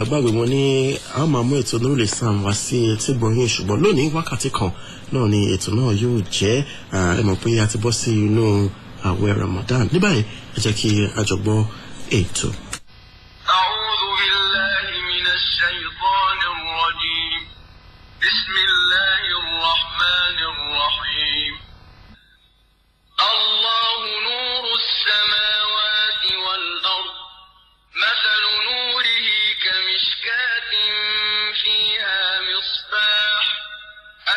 Gbàgbé wọn ní a máa mú ètò Nurul Islam wá sí etí gbọ̀nyìn, ṣùgbọ́n lónìí wákàtí kan náà ni ètò náà yóò jẹ́. Ẹ mọ̀ pé a ti bọ́ sí inú àwẹ̀ Ramadan ní báyìí, ẹ jẹ́ kí a jọ gbọ́ ètò. أعوذ بالله من الشيطان الرجيم. بسم الله الرحمن الرحيم. الله نور السماوات والأرض، مثل نوره كمشكاة فيها مصباح،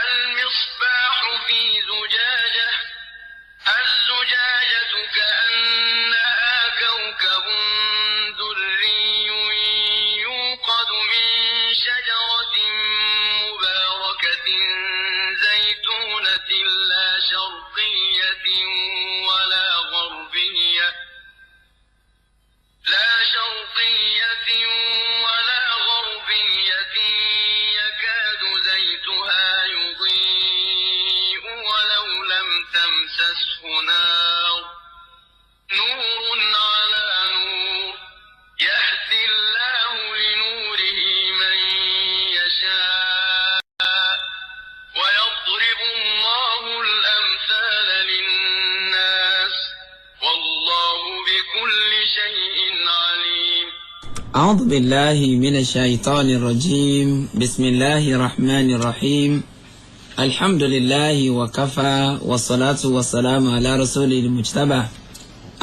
المصباح في زجاجة، الزجاجة كأنها كوكب دري يوقد من شجرة مباركة زيتونة لا شرقية ولا غربية، لا شرقية ولا غربية، يكاد زيتها يضيء ولو لم تمسسه نار، نور على نور، يهدي الله لنوره من يشاء، ويضرب الله الأمثال للناس، والله بكل شيء عليم. أعوذ بالله من الشيطان الرجيم. بسم الله الرحمن الرحيم. الحمد لله وكفى، والصلاة والسلام على رسول المجتبى.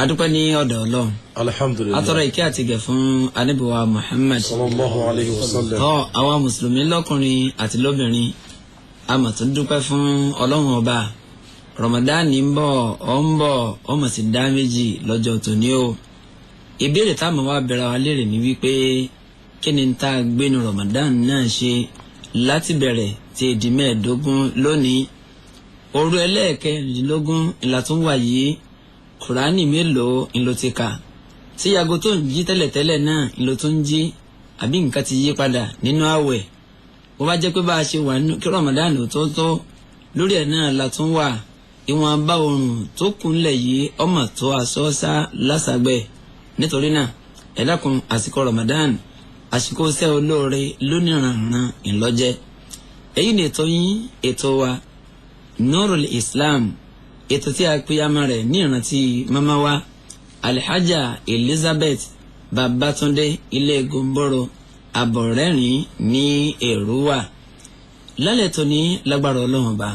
Adúpẹ́ ní ọ̀dọ̀ Ọlọ́run. Alhamdulilayi. Atọ́rọ ìkẹ́ àti ìgẹ̀ fún Ànábì wa Muhammad. Sallallahu alayhi wa sallam. Tọ́ àwa mùsùlùmí lọ́kùnrin àti lóbìnrin, a mà tún dúpẹ́ fún Ọlọ́run Ọba. Ramadan ń bọ̀, ó ń bọ̀, ó mà sì dá méjì lọ́jọ́ tòní o. Ìbéèrè táwọn wa bẹ̀rẹ̀ wa léèrè ni wípé kí ni tá a gbénu Ramadan náà ṣe láti bẹ̀rẹ̀ tí di 15 lónìí? Òru ẹlẹ́ẹ̀kẹrìndínlógún ìlà tó ń wà yìí, Kùránì mélòó ńlọ ti kà? Tí yago tó ń jí tẹ́lẹ̀tẹ́lẹ̀ náà ńlọ tó ń jí, àbí nǹkan ti yí padà nínú àwẹ̀? Bó bá jẹ́ pé bá a ṣe wà nínú kí Ramadan tó tó lórí ẹ̀ náà la tún wà, ìwọ̀n bá oòrùn tó kúnlẹ̀ yìí ọmọ tó aṣọ sá lásàgbẹ̀. Nítorí náà, ẹ dákun, àsìkò Ramadan, àsìkò iṣẹ́ olóore lóníranran ńlọ́jẹ́. Èyí ni ètò yín, ètò wa, Nurul Islam, ètò tí a pè ama rẹ̀ ní ìrántí mama wa Alhaja Elizabeth Babatunde Ilé Gomboro Abọ̀rẹ́rìn ní Èrúwà. Lálẹ́ tó ní lágbára Ọlọ́run Ọba,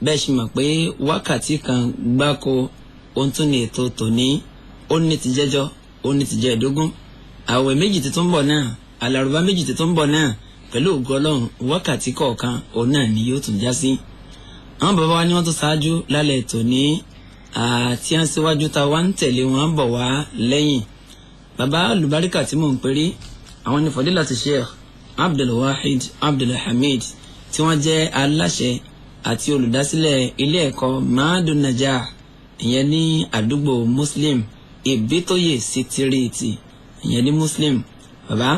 bẹ́ẹ̀ ṣe mọ̀ pé wákàtí kan gbáko ohun tó ní ètò tòní, ó ní ti jẹ́jọ́, ó ní ti jẹ́ ẹ̀dógún, àwẹ̀ méjì tí tó ń bọ̀ náà, àlàrúbá méjì tí tó ń bọ̀ náà, pẹ̀lú ògo Ọlọ́run, wákàtí kọ̀ọ̀kan òun náà ni yóò tún já sí. Àwọn bàbá wa ni wọ́n tó ṣáájú lálẹ́ tòní, àti à ń síwájú ta wá ń tẹ̀lé wọn bọ̀ wá lẹ́yìn. Bàbá olùbáríkà tí mò ń perí, àwọn ni Fadilati Sheikh Abdulwahid Abdulhamid, tí wọ́n jẹ́ aláṣẹ àti olùdásílẹ̀ ilé ẹ̀kọ́ Maadun Najah, ìyẹn ní àdúgbò Muslim Ìbítóyè Sítírìtì, ìyẹn ní Muslim. Bàbá,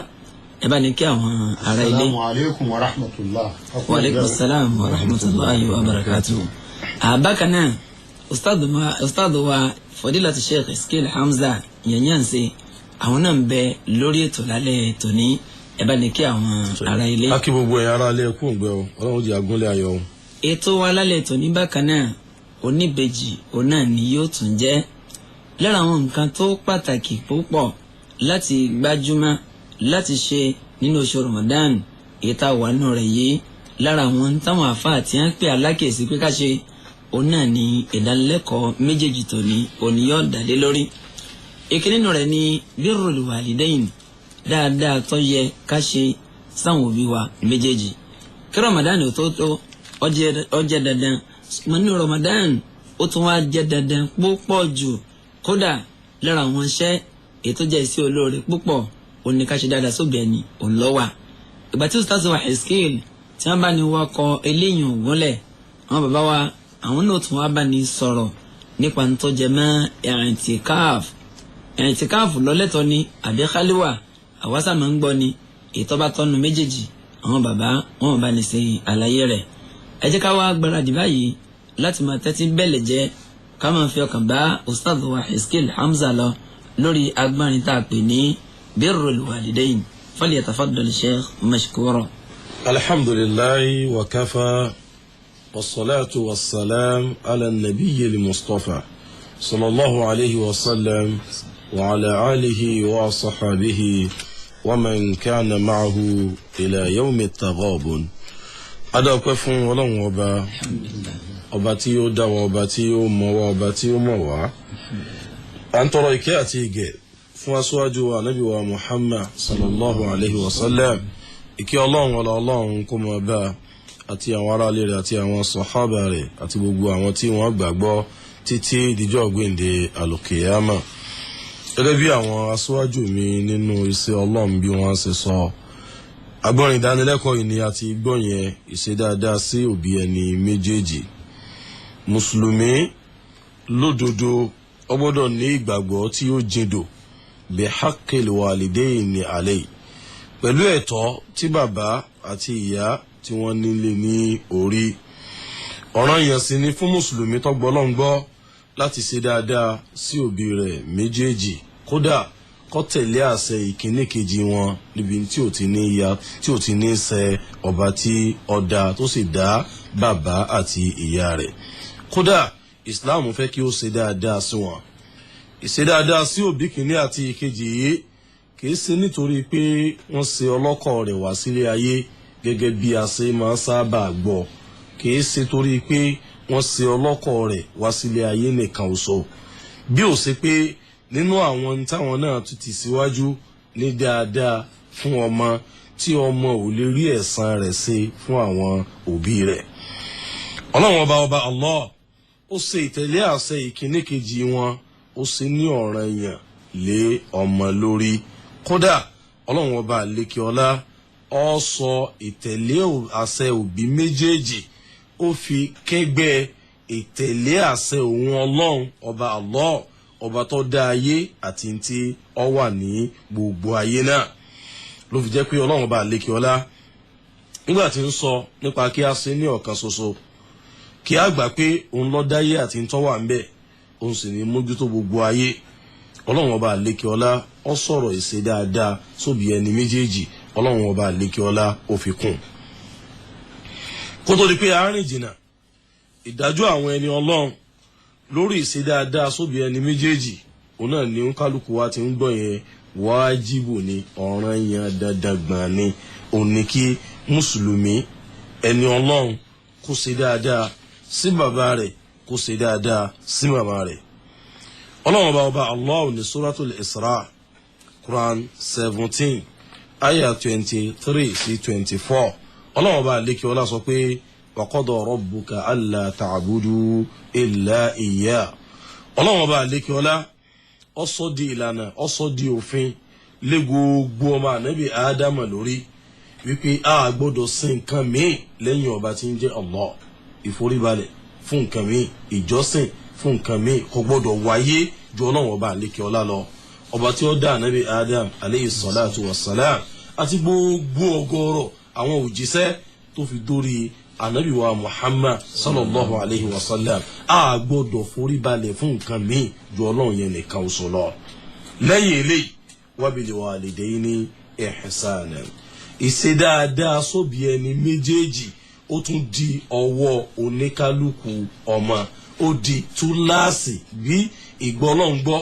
ẹ bá ní kí àwọn ará ilé. Assalamu alaikum wa rahmatullah. Wa alaikum salam wa rahmatulahi wa barakatuh. Àbákan náà, ustad wa Fadilati Sheikh Iskil Hamza Yanyanse, àwọn náà ń bẹ lórí ètò lálẹ́ tòní. Ẹ bá ní kí àwọn ará ilé. A kí gbogbo ẹ̀yin ará ilé, ẹkú òǹgbẹ o, Ọlọ́run jẹ́ agúnlẹ̀ ayọ̀ o. Ètò wa lálẹ́ tòní bákan náà, oníbejì òun náà ni yóò tún jẹ́. Lára àwọn nǹkan tó pàtàkì púpọ̀ láti gbájúmọ́ láti ṣe nínú oṣù Ramadan èyí tá a wà nínú rẹ̀ yìí, lára àwọn táwọn àfáà tí wọ́n pè alákèésí pé ká ṣe, òun náà ni ìdánilẹ́kọ̀ọ́ méjèèjì tòní òní yóò dá lé lórí. Ìkíní nínú rẹ̀ ni birrul walidain, dáadáa tó yẹ ká ṣe sáwọn òbí wa méjèèjì. Kí Ramadan tó tó ó jẹ́ dandan, ṣùgbọ́n nínú Ramadan ó tún wá jẹ́ dandan púpọ̀ jù. Kódà lára àwọn iṣẹ́ ètò jẹ́ iṣẹ́ olóore púpọ̀, òun ni ká ṣe dáadáa sóbì ẹni òun ló wà. Ìgbà tí Ustaz wa Iskil tí wọ́n bá ní wakọ̀ eléyìí ògúnlẹ̀, àwọn bàbá wa àwọn náà tún wá bá ní sọ̀rọ̀ nípa ntọ́jẹ mọ́ ẹ̀rìntìkáàf. Ẹ̀rìntìkáàf lọ́lẹ́tọ̀ ni àbí khaliwa, àwásà máa ń gbọ́ ni ètò bá tọ́nu méjèèjì, àwọn bàbá wọn bá ní ṣe àlàyé rẹ̀. Ẹ jẹ́ ká wá gbáradì báyìí láti máa tẹ́tí bẹ́lẹ̀ jẹ́, ká máa fi ọkàn bá Ustaz wa Iskil Hamza lọ lórí agbárin tá a pè ní birrul walidain. Falyatafaddal Sheikh mashkura. Alhamdulillahi wa kafa wassalatu wassalam ala nabiyyi al-Mustafa sallallahu alayhi wa sallam wa ala alihi wa sahabihi wa man kana ma'ahu ila yawmi at-taghabun. Adọ́pẹ́ fún Ọlọ́run ọba, ọba tí ó dá wa, ọba tí ó mọ̀ wá, ọba tí ó mọ̀ wá. À ń tọrọ ìkẹ́ àti ìgẹ̀ fún aṣáájú wa Ànábì wa Muhammad sallallahu alayhi wa sallam. Ìkẹ́ Ọlọ́run ọlá Ọlọ́run kó máa bá àti àwọn aráalé rẹ̀ àti àwọn sàhábà rẹ̀ àti gbogbo àwọn tí wọ́n gbàgbọ́ títí dijọ́ gbèǹde àlùkìyámà. Gẹ́gẹ́ bí àwọn aṣáájú mi nínú iṣẹ́ Ọlọ́run bí wọ́n ṣe sọ, agbọ́nrin ìdánilẹ́kọ̀ọ́ yìí ni a ti gbọ́ yẹn, ìṣe dáadáa sí òbí ẹni méjèèjì. Mùsùlùmí lódodo ó gbọ́dọ̀ ní ìgbàgbọ́ tí ó jindò bi haqqil walidayni alayhi, pẹ̀lú ẹ̀tọ́ tí bàbá àti ìyá tí wọ́n nílé ní orí. Ọ̀ranyàn sì ni fún mùsùlùmí tó gbọ́ Ọlọ́run gbọ́ láti ṣe dáadáa sí òbí rẹ̀ méjèèjì, kódà kó tẹ̀lé àṣẹ ìkíní kejì wọn níbi tí ò ti ní ya, tí ò ti ní ṣẹ ọba tí ọ̀dà tó sì dá bàbá àti ìyá rẹ̀. Kódà Islam fẹ́ kí ó ṣe dáadáa sí wọn. Ìṣe dáadáa sí òbí kìíní àti ìkejì yìí kìí ṣe nítorí pé wọ́n ṣe ọlọ́kọ̀ rẹ̀ wá sílé ayé gẹ́gẹ́ bí a ṣe máa ń sábà gbọ́, kìí ṣe torí pé wọ́n ṣe ọlọ́kọ̀ rẹ̀ wá sílé ayé nìkan ṣoṣo, bí ó ṣe pé nínú àwọn táwọn náà tún ti síwájú ní dáadáa fún ọmọ tí ọmọ ò lè rí ẹ̀san rẹ̀ ṣe fún àwọn òbí rẹ̀. Ọlọ́run ọba ọba Allah ó ṣe ìtẹ̀lé àṣẹ ìkíní kejì wọn, ó ṣe ní ọ̀ranyàn lé ọmọ lórí. Kódà Ọlọ́run ọba àlékè ọlá ó sọ ìtẹ̀lé àṣẹ òbí méjèèjì, ó fi kẹ́gbẹ́ ìtẹ̀lé àṣẹ òun Ọlọ́run ọba Allah, ọba tó dá ayé àti tí ó wà ní gbogbo ayé náà. Ló fi jẹ́ pé Ọlọ́run ọba àlékè ọlá nígbà tí ń sọ nípa kí a ṣe ní ọ̀kan ṣoṣo, kí a gbà pé òun ló dáyé àti tó wà ńbẹ̀, òun sì ní mójútó gbogbo ayé. Ọlọ́run ọba àlékè ọlá ó sọ̀rọ̀ ìṣe dáadáa sóbì ẹni méjèèjì, Ọlọ́run ọba àlékè ọlá ó fi kún. Kó tó di pé àárín jìnnà, ìdájọ́ àwọn ẹni Ọlọ́run lórí ìṣe dáadáa sóbì ẹni méjèèjì, òun náà ni kálukú wa ti ń gbọ́ yẹn, wájibù ni, ọ̀ranyàn dandan gbọ̀n ni, òun ni kí mùsùlùmí ẹni Ọlọ́run kó ṣe dáadáa sí bàbá rẹ̀, kó ṣe dáadáa sí màmá rẹ̀. Ọlọ́run ọba ọba Allah ní Suratul Isra, Quran 17, ayah 23 sí 24. Ọlọ́run ọba àlékè ọlá sọ pé wa qada rabbuka alla ta'budu illa iyyah. Ọlọ́run ọba àlékè ọlá ó sọ di ìlànà, ó sọ di òfin lé gbogbo ọmọ ànábì Ádámà lórí wípé a gbọ́dọ̀ sin nǹkan míì lẹ́yìn ọba tí ń jẹ́ Allah. Ìforíbalẹ̀ fún nǹkan míì, ìjọsìn fún nǹkan míì kò gbọ́dọ̀ wáyé ju Ọlọ́run ọba àlékè ọlá lọ, ọba tí ó dá ànábì Adam aleyhi salatu wa salam àti gbogbo ọ̀gọ̀rọ̀ àwọn òjíṣẹ́ tó fi dórí ànábì wa Muhammad sallallahu alayhi wa sallam. A gbọ́dọ̀ foríbalẹ̀ fún nǹkan míì ju Ọlọ́run yẹn nìkan ṣoṣo lọ. Lẹ́yìn eléyìí, wabil walidayni ihsanan, ìṣe dáadáa sóbì ẹni méjèèjì ó tún di ọwọ́ oníkálukú ọmọ, ó di túláàsì bí ìgbọ́lọ́ngbọ́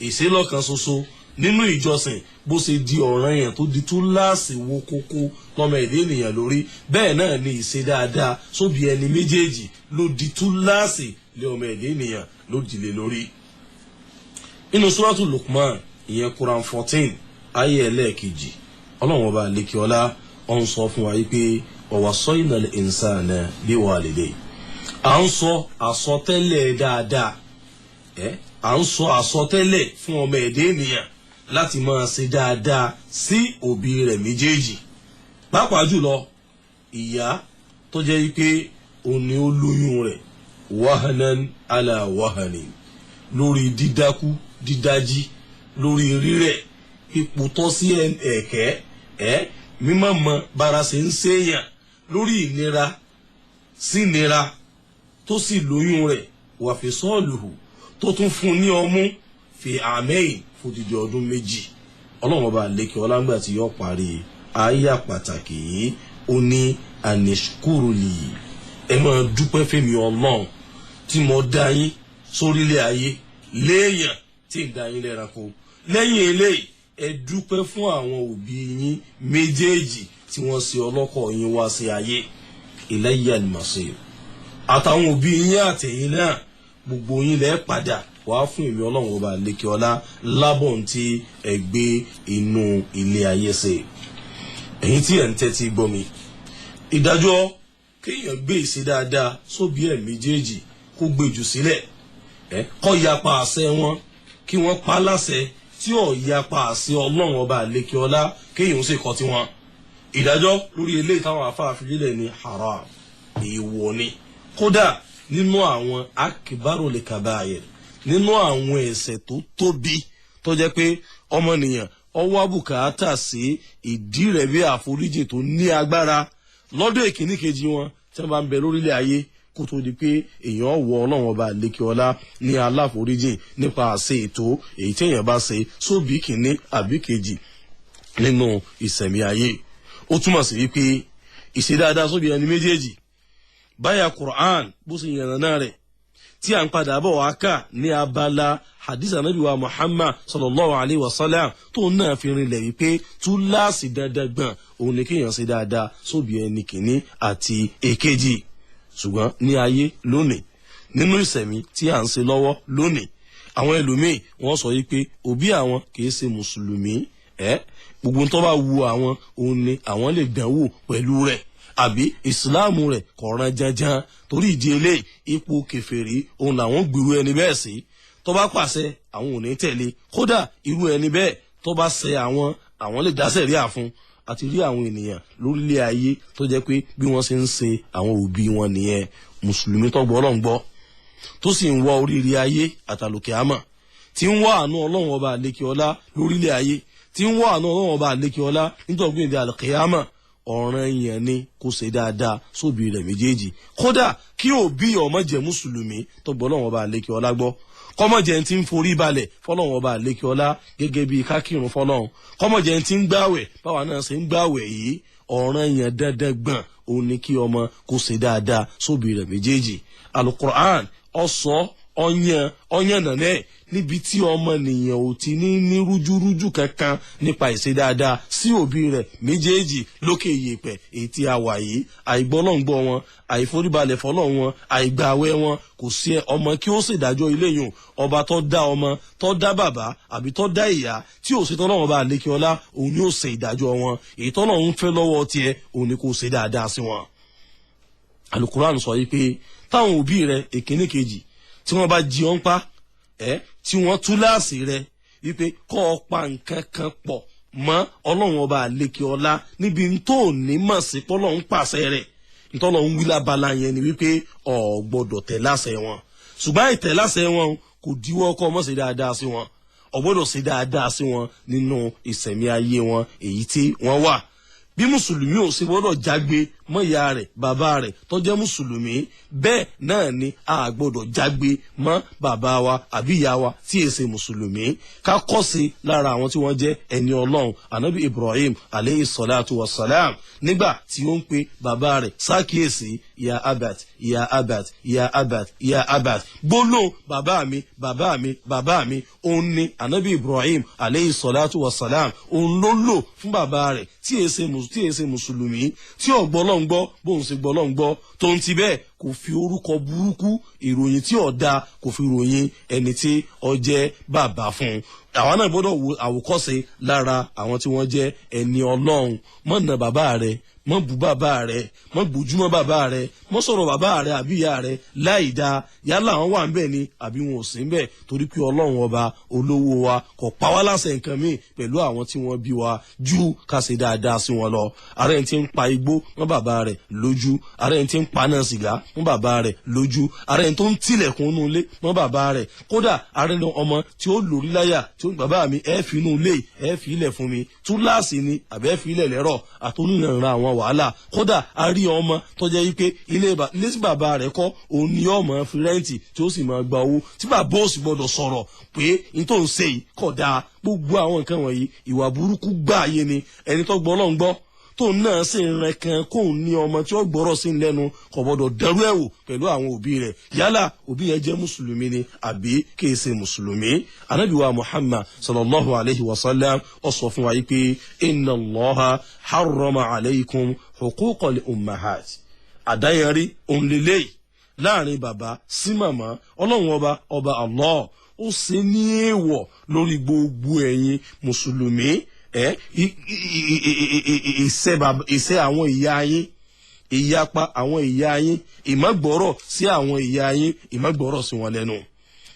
ìṣelọ́kan ṣoṣo nínú ìjọsìn bó ṣe di ọ̀ranyàn tó di túláàsì wo kókó lọ́mọ èdè ènìyàn lórí, bẹ́ẹ̀ náà ni ìṣe dáadáa sóbì ẹni méjèèjì ló di túláàsì lé ọmọ èdè ènìyàn ló dìlé lórí. Nínú Suratu Luqman, ìyẹn Quran 14 ayé ẹlẹ́ẹ̀kejì, Ọlọ́run ọba àlékè ọlá ó ń sọ fún wa yìí pé wa wasaynal insana biwalidayhi. À ń sọ àsọtẹ́lẹ̀ dáadáa, à ń sọ àsọtẹ́lẹ̀ fún ọmọ ẹ̀dẹ́ ènìyàn láti máa ṣe dáadáa sí òbí rẹ̀ méjèèjì, pàápàá jùlọ ìyá tó jẹ́ pé òun ni ó lóyún rẹ̀, wahanan ala wahanin, lórí dídákú dídájí, lórí rírẹ̀, ipò tọ́ sí ẹ̀kẹ́, mímọ́ mọ bára ṣe ń ṣèyàn, lórí ìnira sí ìnira tó sì lóyún rẹ̀, wà fi sọ́ọ̀lùhù, tó tún fún ní ọmú, fi àmẹ́yìn fòdìdí ọdún méjì. Ọlọ́run ọba àlékè ọlágbà tí yóò parí àyà pàtàkì yìí, ó ní anishkuruli, ẹ máa dúpẹ́ fẹ́mi Ọlọ́run tí mo dá yín sórílẹ̀ ayé léèyàn tí ń dá yín lẹ́ranko. Lẹ́yìn eléyìí, ẹ dúpẹ́ fún àwọn òbí yín méjèèjì tí wọ́n ṣe ọlọ́kọ̀ yín wá sí ayé. Ilayya al-masir, àtàwọn òbí yín àtẹ̀yìn náà gbogbo yín lẹ́ padà wàá fún èmi Ọlọ́run ọba àlékè ọlá lábọ̀ tí ẹ gbé inú ilé ayé ṣe. Ẹ̀yin tí ẹ̀ ń tẹ́tí gbọ́ mi, ìdájọ́ kéèyàn gbé ìṣe dáadáa sóbí ẹ̀ méjèèjì kó gbé jù sílẹ̀, ẹ kọ́ yapa àṣẹ wọn kí wọ́n pa láṣẹ tí ò yapa àṣẹ Ọlọ́run ọba àlékè ọlá kéèyàn ó sì kọ́ tiwọn. Ìdájọ́ lórí eléyìí táwọn afáàfin lélẹ̀ ní haram, èèwọ̀ ni. Kódà nínú àwọn akbarul kabair, nínú àwọn ẹ̀ṣẹ̀ tó tóbi tó jẹ́ pé ọmọnìyàn ọwọ́ àbùkátà sí ìdí rẹ̀ bí àforíjì tó ní agbára lọ́dọ̀ èkíní kejì wọn tí wọ́n bá ń bẹ lórílẹ̀ ayé kó tó di pé èèyàn wọ Ọlọ́run ọba àlékè ọlá ní aláforíjì nípa àṣẹ ètò èyí tí èèyàn bá ṣe sóbì kìíní àbí kejì nínú ìsẹ̀mí ayé. Ó túmọ̀ sí wípé ìṣe dáadáa sóbì ẹni méjèèjì báyà Qur'an bó ṣe yànnà rẹ̀ tí à ń padà bọ̀ wá kà ní abala hadith anabi wa Muhammad sallallahu alayhi wa sallam tó náà fi rinlẹ̀ wípé túláàsì dandan gbọ̀n òun ni kéèyàn ṣe dáadáa sóbì ẹni kìíní àti èkejì. Ṣùgbọ́n ní ayé lónìí, nínú ìsẹ̀mí tí à ń ṣe lọ́wọ́ lónìí, àwọn ẹlòmíì wọ́n sọ wípé òbí àwọn kìí ṣe mùsùlùmí, gbogbo tó bá wu àwọn òun ni àwọn lè dánwò pẹ̀lú rẹ̀, àbí ìsìláàmù rẹ̀ kọ̀ọ̀ràn janjan, torí ìdí eléyìí ipò kèfèrí òun làwọn gbèrú ẹni bẹ́ẹ̀ sí. Tó bá pàṣẹ àwọn ò ní tẹ̀lé, kódà irú ẹni bẹ́ẹ̀ tó bá ṣe àwọn, àwọn lè dá sẹ̀ríà fún. Àti rí àwọn ènìyàn lórílẹ̀ ayé tó jẹ́ pé bí wọ́n ṣe ń ṣe àwọn òbí wọn nìyẹn. Mùsùlùmí tó gbọ́ Ọlọ́run gbọ́ tó sì ń wá oríire ayé àtàlùkẹ́ àmà, tí ń wá àánú Ọlọ́run ọba àlékè ọlá lórílẹ̀ ayé, tí ń wá àánú Ọlọ́run ọba àlékè ọlá nítorí ìdí àlùkẹ́ àmà, ọ̀ràn yẹn ni kó ṣe dáadáa sóbì rẹ̀ méjèèjì. Kódà kí òbí ọmọ jẹ́ mùsùlùmí tó gbọ́ Ọlọ́run ọba àlékè ọlá gbọ́, kọ́mọ̀jẹ̀ tí ń forí balẹ̀ fọlọ́run ọba àlékè ọlá gẹ́gẹ́ bíi kákìrún fọlọ́run, kọ́mọ̀jẹ̀ tí ń gbàwẹ̀ báwa náà ṣe ń gbàwẹ̀ yìí, ọ̀ràn yẹn dandan gbọ̀n òun ni kí ọmọ kó ṣe dáadáa sóbì rẹ̀ méjèèjì. Alukur'an ọ̀sọ́ ọ̀yàn ọ̀yàn nànẹ́ níbi tí ọmọnìyàn ò ti ní ní rújúrújú kankan nípa ìṣe dáadáa sí òbí rẹ̀ méjèèjì lókè yèèpẹ̀ èyí tí a wà yìí. Àìgbọ́lọ́ngbọ́ wọn, àìforíbalẹ̀ fọlọ́ wọn, àìgbàwẹ̀ wọn, kò sí ọmọ kí ó ṣèdájọ́ ilé yùn. Ọba tó dá ọmọ, tó dá bàbá àbí tó dá ìyá tí ò sí tọ́lọ́run bá lékè ọlá, òun ni ó ṣe ìdájọ́ wọn. Èyí tọ́lọ́run fẹ́ lọ́wọ́ tiẹ̀ òun ni kò ṣe dáadáa sí wọn. Alukuran sọ yìí pé táwọn òbí rẹ̀ èkíní kejì tí wọ́n bá jí ọ́n pa tí wọ́n túláàsì rẹ̀ wípé kọ́ ọ pa nǹkan kan pọ̀ mọ́ Ọlọ́run ọba àlékè ọlá níbi tó ní mọ̀ sí pọ́lọ́run pàṣẹ rẹ̀, ntọ́lọ́run wí lábala yẹn ni wípé ò gbọ́dọ̀ tẹ̀ láṣẹ wọn. Ṣùgbọ́n àìtẹ̀ láṣẹ wọn kò díwọ́ kọ́ ọmọ ṣe dáadáa sí wọn, ò gbọ́dọ̀ ṣe dáadáa sí wọn nínú ìsẹ̀mí ayé wọn èyí tí wọ́n wà. Bí mùsùlùmí ò ṣe gbọ́dọ̀ jágbe mọ́ ìyá rẹ̀ bàbá rẹ̀ tó jẹ́ mùsùlùmí, bẹ́ẹ̀ náà ni a gbọ́dọ̀ jágbe mọ́ bàbá wa àbí ìyá wa tí èsè mùsùlùmí. Ká kọ́sí lára àwọn tí wọ́n jẹ́ ẹni Ọlọ́run, anabi Ibrahim aleyhi salatu wa salam, nígbà tí ó ń pe bàbá rẹ̀ sákìyèsí, ya abat ya abat ya abat ya abat, gbólóhùn bàbá mi bàbá mi bàbá mi, òun ni anabi Ibrahim aleyhi salatu wa salam òun ló lò fún bàbá rẹ̀ tí èsè mùsùlùmí, tí ò gbọ́ Ọlọ́run gbọ́ bóun ṣe gbọ́ Ọlọ́run gbọ́, tó ń ti bẹ́ẹ̀ kò fi orúkọ burúkú ìròyìn tí ò da kò fi ròyìn ẹni tí ó jẹ́ bàbá fún un. Àwa náà gbọ́dọ̀ wo àwòkọ́ṣe lára àwọn tí wọ́n jẹ́ ẹni Ọlọ́run. Má nà bàbá rẹ̀, má bú bàbá rẹ̀, má gbójúmọ́ bàbá rẹ̀, má sọ̀rọ̀ bàbá rẹ̀ àbí ìyá rẹ̀ láì dáa, yálà àwọn wà ń bẹ̀ ni àbí wọn ò sí ń bẹ̀, torí pé Ọlọ́run ọba olówó wa kò pa wá láṣẹ nǹkan míì pẹ̀lú àwọn tí wọ́n bí wa ju ká ṣe dáadáa sí wọn lọ. Ààrẹ ti ń pa igbó mọ́ bàbá rẹ̀ lójú, ààrẹ ti ń paná sìgá mọ́ bàbá rẹ̀ lójú, ààrẹ tó ń tilẹ̀kùn inú ilé mọ́ bàbá rẹ̀, kódà ààrẹ ọmọ tí ó lórí láyà tí ó bàbá mi ẹ fi inú ilé ẹ fi ilẹ̀ fún mi, túláàsì ni àbẹ́ fi ilẹ̀ lẹ́rọ̀ àtúnìyànra àwọn wàhálà. Kódà a rí ọmọ tó jẹ́ wípé ilé tí bàbá rẹ̀ kọ́ òun ni yóò máa fi rẹ́ǹtì tí ó sì máa gba owó, tí bàbá ò sì gbọ́dọ̀ sọ̀rọ̀ pé n tó ń ṣe yìí kò dáa. Gbogbo àwọn nǹkan wọ̀nyí ìwà burúkú gbáà yé ni. Ẹni tó gbọ́ Ọlọ́run gbọ́ tóun náà sì ń rẹ kan kóun ní ọmọ tí ó gbọ́rọ̀ sí lẹ́nu kò gbọ́dọ̀ dẹrú ẹ̀ wò pẹ̀lú àwọn òbí rẹ̀, yálà òbí yẹn jẹ́ mùsùlùmí ni àbí kìí ṣe mùsùlùmí. Ànábì wa Muhammad sallallahu alayhi wa sallam ó sọ fún wa yìí pé inna Allaha harrama alaykum huquqal ummahat. Àdáyẹrí òun lélẹ́yìí láàrin bàbá sí màmá. Ọlọ́run ọba ọba Allah ó ṣe ní èèwọ̀ lórí gbogbo ẹ̀yin mùsùlùmí ìṣe àwọn ìyá yín, ìyapa àwọn ìyá yín, ìmọ̀gbọ́rọ̀ sí àwọn ìyá yín, ìmọ̀gbọ́rọ̀ sí wọn lẹ́nu.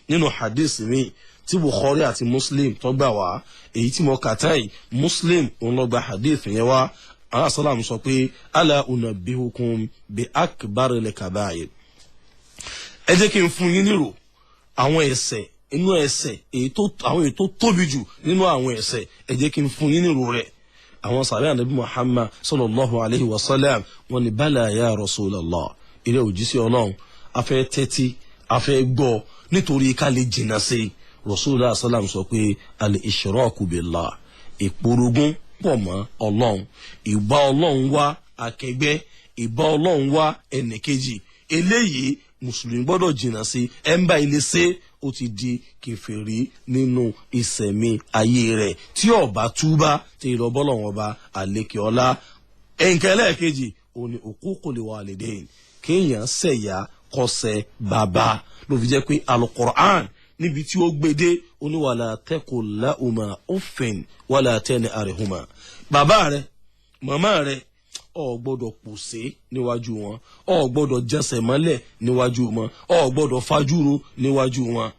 Nínú hadith mi tí Bukhari àti Muslim tó gbà wá, èyí tí mo kà tán yìí, Muslim òun ló gba hadith yẹn wá. Alásàlám sọ pé ala unabbihukum bi akbaril kaba'ir. Ẹ jẹ́ kí n fún yín nírò àwọn ẹ̀ṣẹ̀ inú ẹ̀ṣẹ̀ àwọn èyí tó tóbi jù nínú àwọn ẹ̀ṣẹ̀, ẹ jẹ́ kí n fún yín nírò rẹ̀. Àwọn sàbẹ̀ ànábì Muhammad sallallahu alayhi wa sallam wọ́n ní bala ya Rasulallah, ilé òjíṣẹ́ Ọlọ́run, a fẹ́ tẹ́tí, a fẹ́ gbọ́ nítorí ká lè jìnnà sí i. Rasulullah sallam sọ pé al-ishraku billah, ìporogún pọ̀ mọ́ Ọlọ́run, ìbá Ọlọ́run wá akẹgbẹ́, ìbá Ọlọ́run wá ẹnìkejì, eléyìí mùsùlùmí gbọ́dọ̀ jìnnà sí. Ẹ̀ ń bá ilé ṣe ó ti di kèfèrí nínú ìsẹ̀mí ayé rẹ̀ tí ó bá túbá tí ìrọ̀bọ́lọ̀ wọn bá àlékè ọlá. Ẹ̀ǹkẹ́ lẹ́ẹ̀kejì òun ni uququl walidain, kéèyàn ṣẹ̀yà kọsẹ̀ bàbá. Ló fi jẹ́ pé alukur'an níbi tí ó gbede ó ní wala taqul lahuma uffin wala tanharhuma. Bàbá rẹ̀, màmá rẹ̀, o gbọ́dọ̀ pòṣé níwájú wọn, o gbọ́dọ̀ jẹsẹ̀ mọ́lẹ̀ níwájú wọn, o gbọ́dọ̀ fajúro níwájú wọn.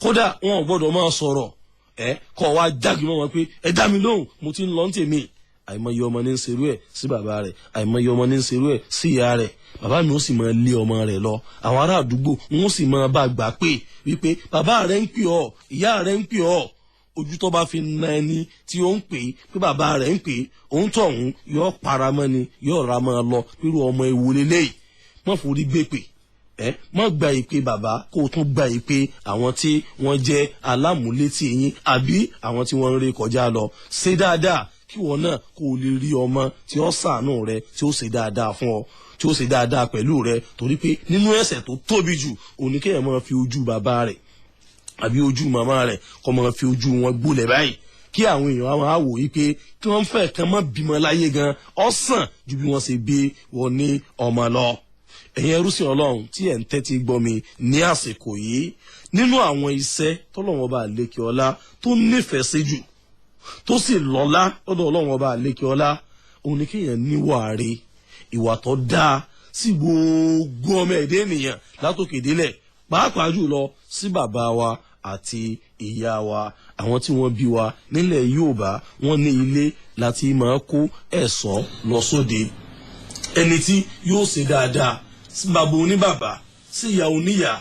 Kódà wọn ò gbọ́dọ̀ máa sọ̀rọ̀ ẹ kọ wá jáde mọ́ wọn pé ẹ dá mi lóhùn, mo ti ń lọ tèmi. Àìmọye ọmọ ní ń serú ẹ̀ sí bàbá rẹ̀, àìmọye ọmọ ní ń serú ẹ̀ sí ìyá rẹ̀. Bàbá mi ó sì máa lé ọmọ rẹ̀ lọ, àwọn ará àdúgbò wọn ó sì máa bá gbà pé wípé bàbá rẹ̀ ń pè ọ́, ìyá rẹ̀ ń pè ọ́. Ojú tó bá fi na ẹni tí ó ń pè pé bàbá rẹ̀ ń pè òun tọ̀hún yóò paramọ́ ni, yóò ra máa lọ irú ọmọ ewu lélẹ́yìí. Má forí gbé pè ẹ, má gba ìpè bàbá kó o tún gba ìpè àwọn tí wọ́n jẹ́ alámúlétì yín àbí àwọn tí wọ́n ń ré kọjá lọ. Ṣe dáadáa kí wọn náà kó o lè rí ọmọ tí ó ṣàánú rẹ, tí ó ṣe dáadáa fún ọ, tí ó ṣe dáadáa pẹ̀lú rẹ. Torí pé nínú ẹ̀ṣẹ̀ tó tóbi jù òun ni kéèyàn máa fi ojú bàbá rẹ̀ àbí ojú màmá rẹ̀ kó máa fi ojú wọn gbólẹ̀ báyìí, kí àwọn èèyàn máa wò yí pé kí wọ́n fẹ́ kàn má bímọ láyé gan ọ̀sán ju bí wọ́n ṣe bí wọn ní ọmọ lọ. Ẹ̀yin ẹrúsìn Ọlọ́run tí ẹ̀ ń tẹ́tí gbọ́ mi ní àsìkò yìí, nínú àwọn iṣẹ́ tọ́lọ́run ọba àlékè ọlá tó nífẹ̀ẹ́ sí jù tó sì lọ́lá lọ́dọ̀ Ọlọ́run ọba àlékè ọlá, òun ni kéèyàn níwà rẹ̀, ìwà tó dáa sí gbogbo ọmọ ẹ̀dẹ́ ènìyàn látòkè délẹ̀, pàápàá jùlọ sí bàbá wa àti ìyá wa, àwọn tí wọ́n bí wa nílẹ̀ Yorùbá. Wọ́n ní ilé láti máa kó ẹ̀ṣọ́ lọ sóde. Ẹni tí yóò ṣe dáadáa sí bàbá oníbàbá, sí ìyá oníyà,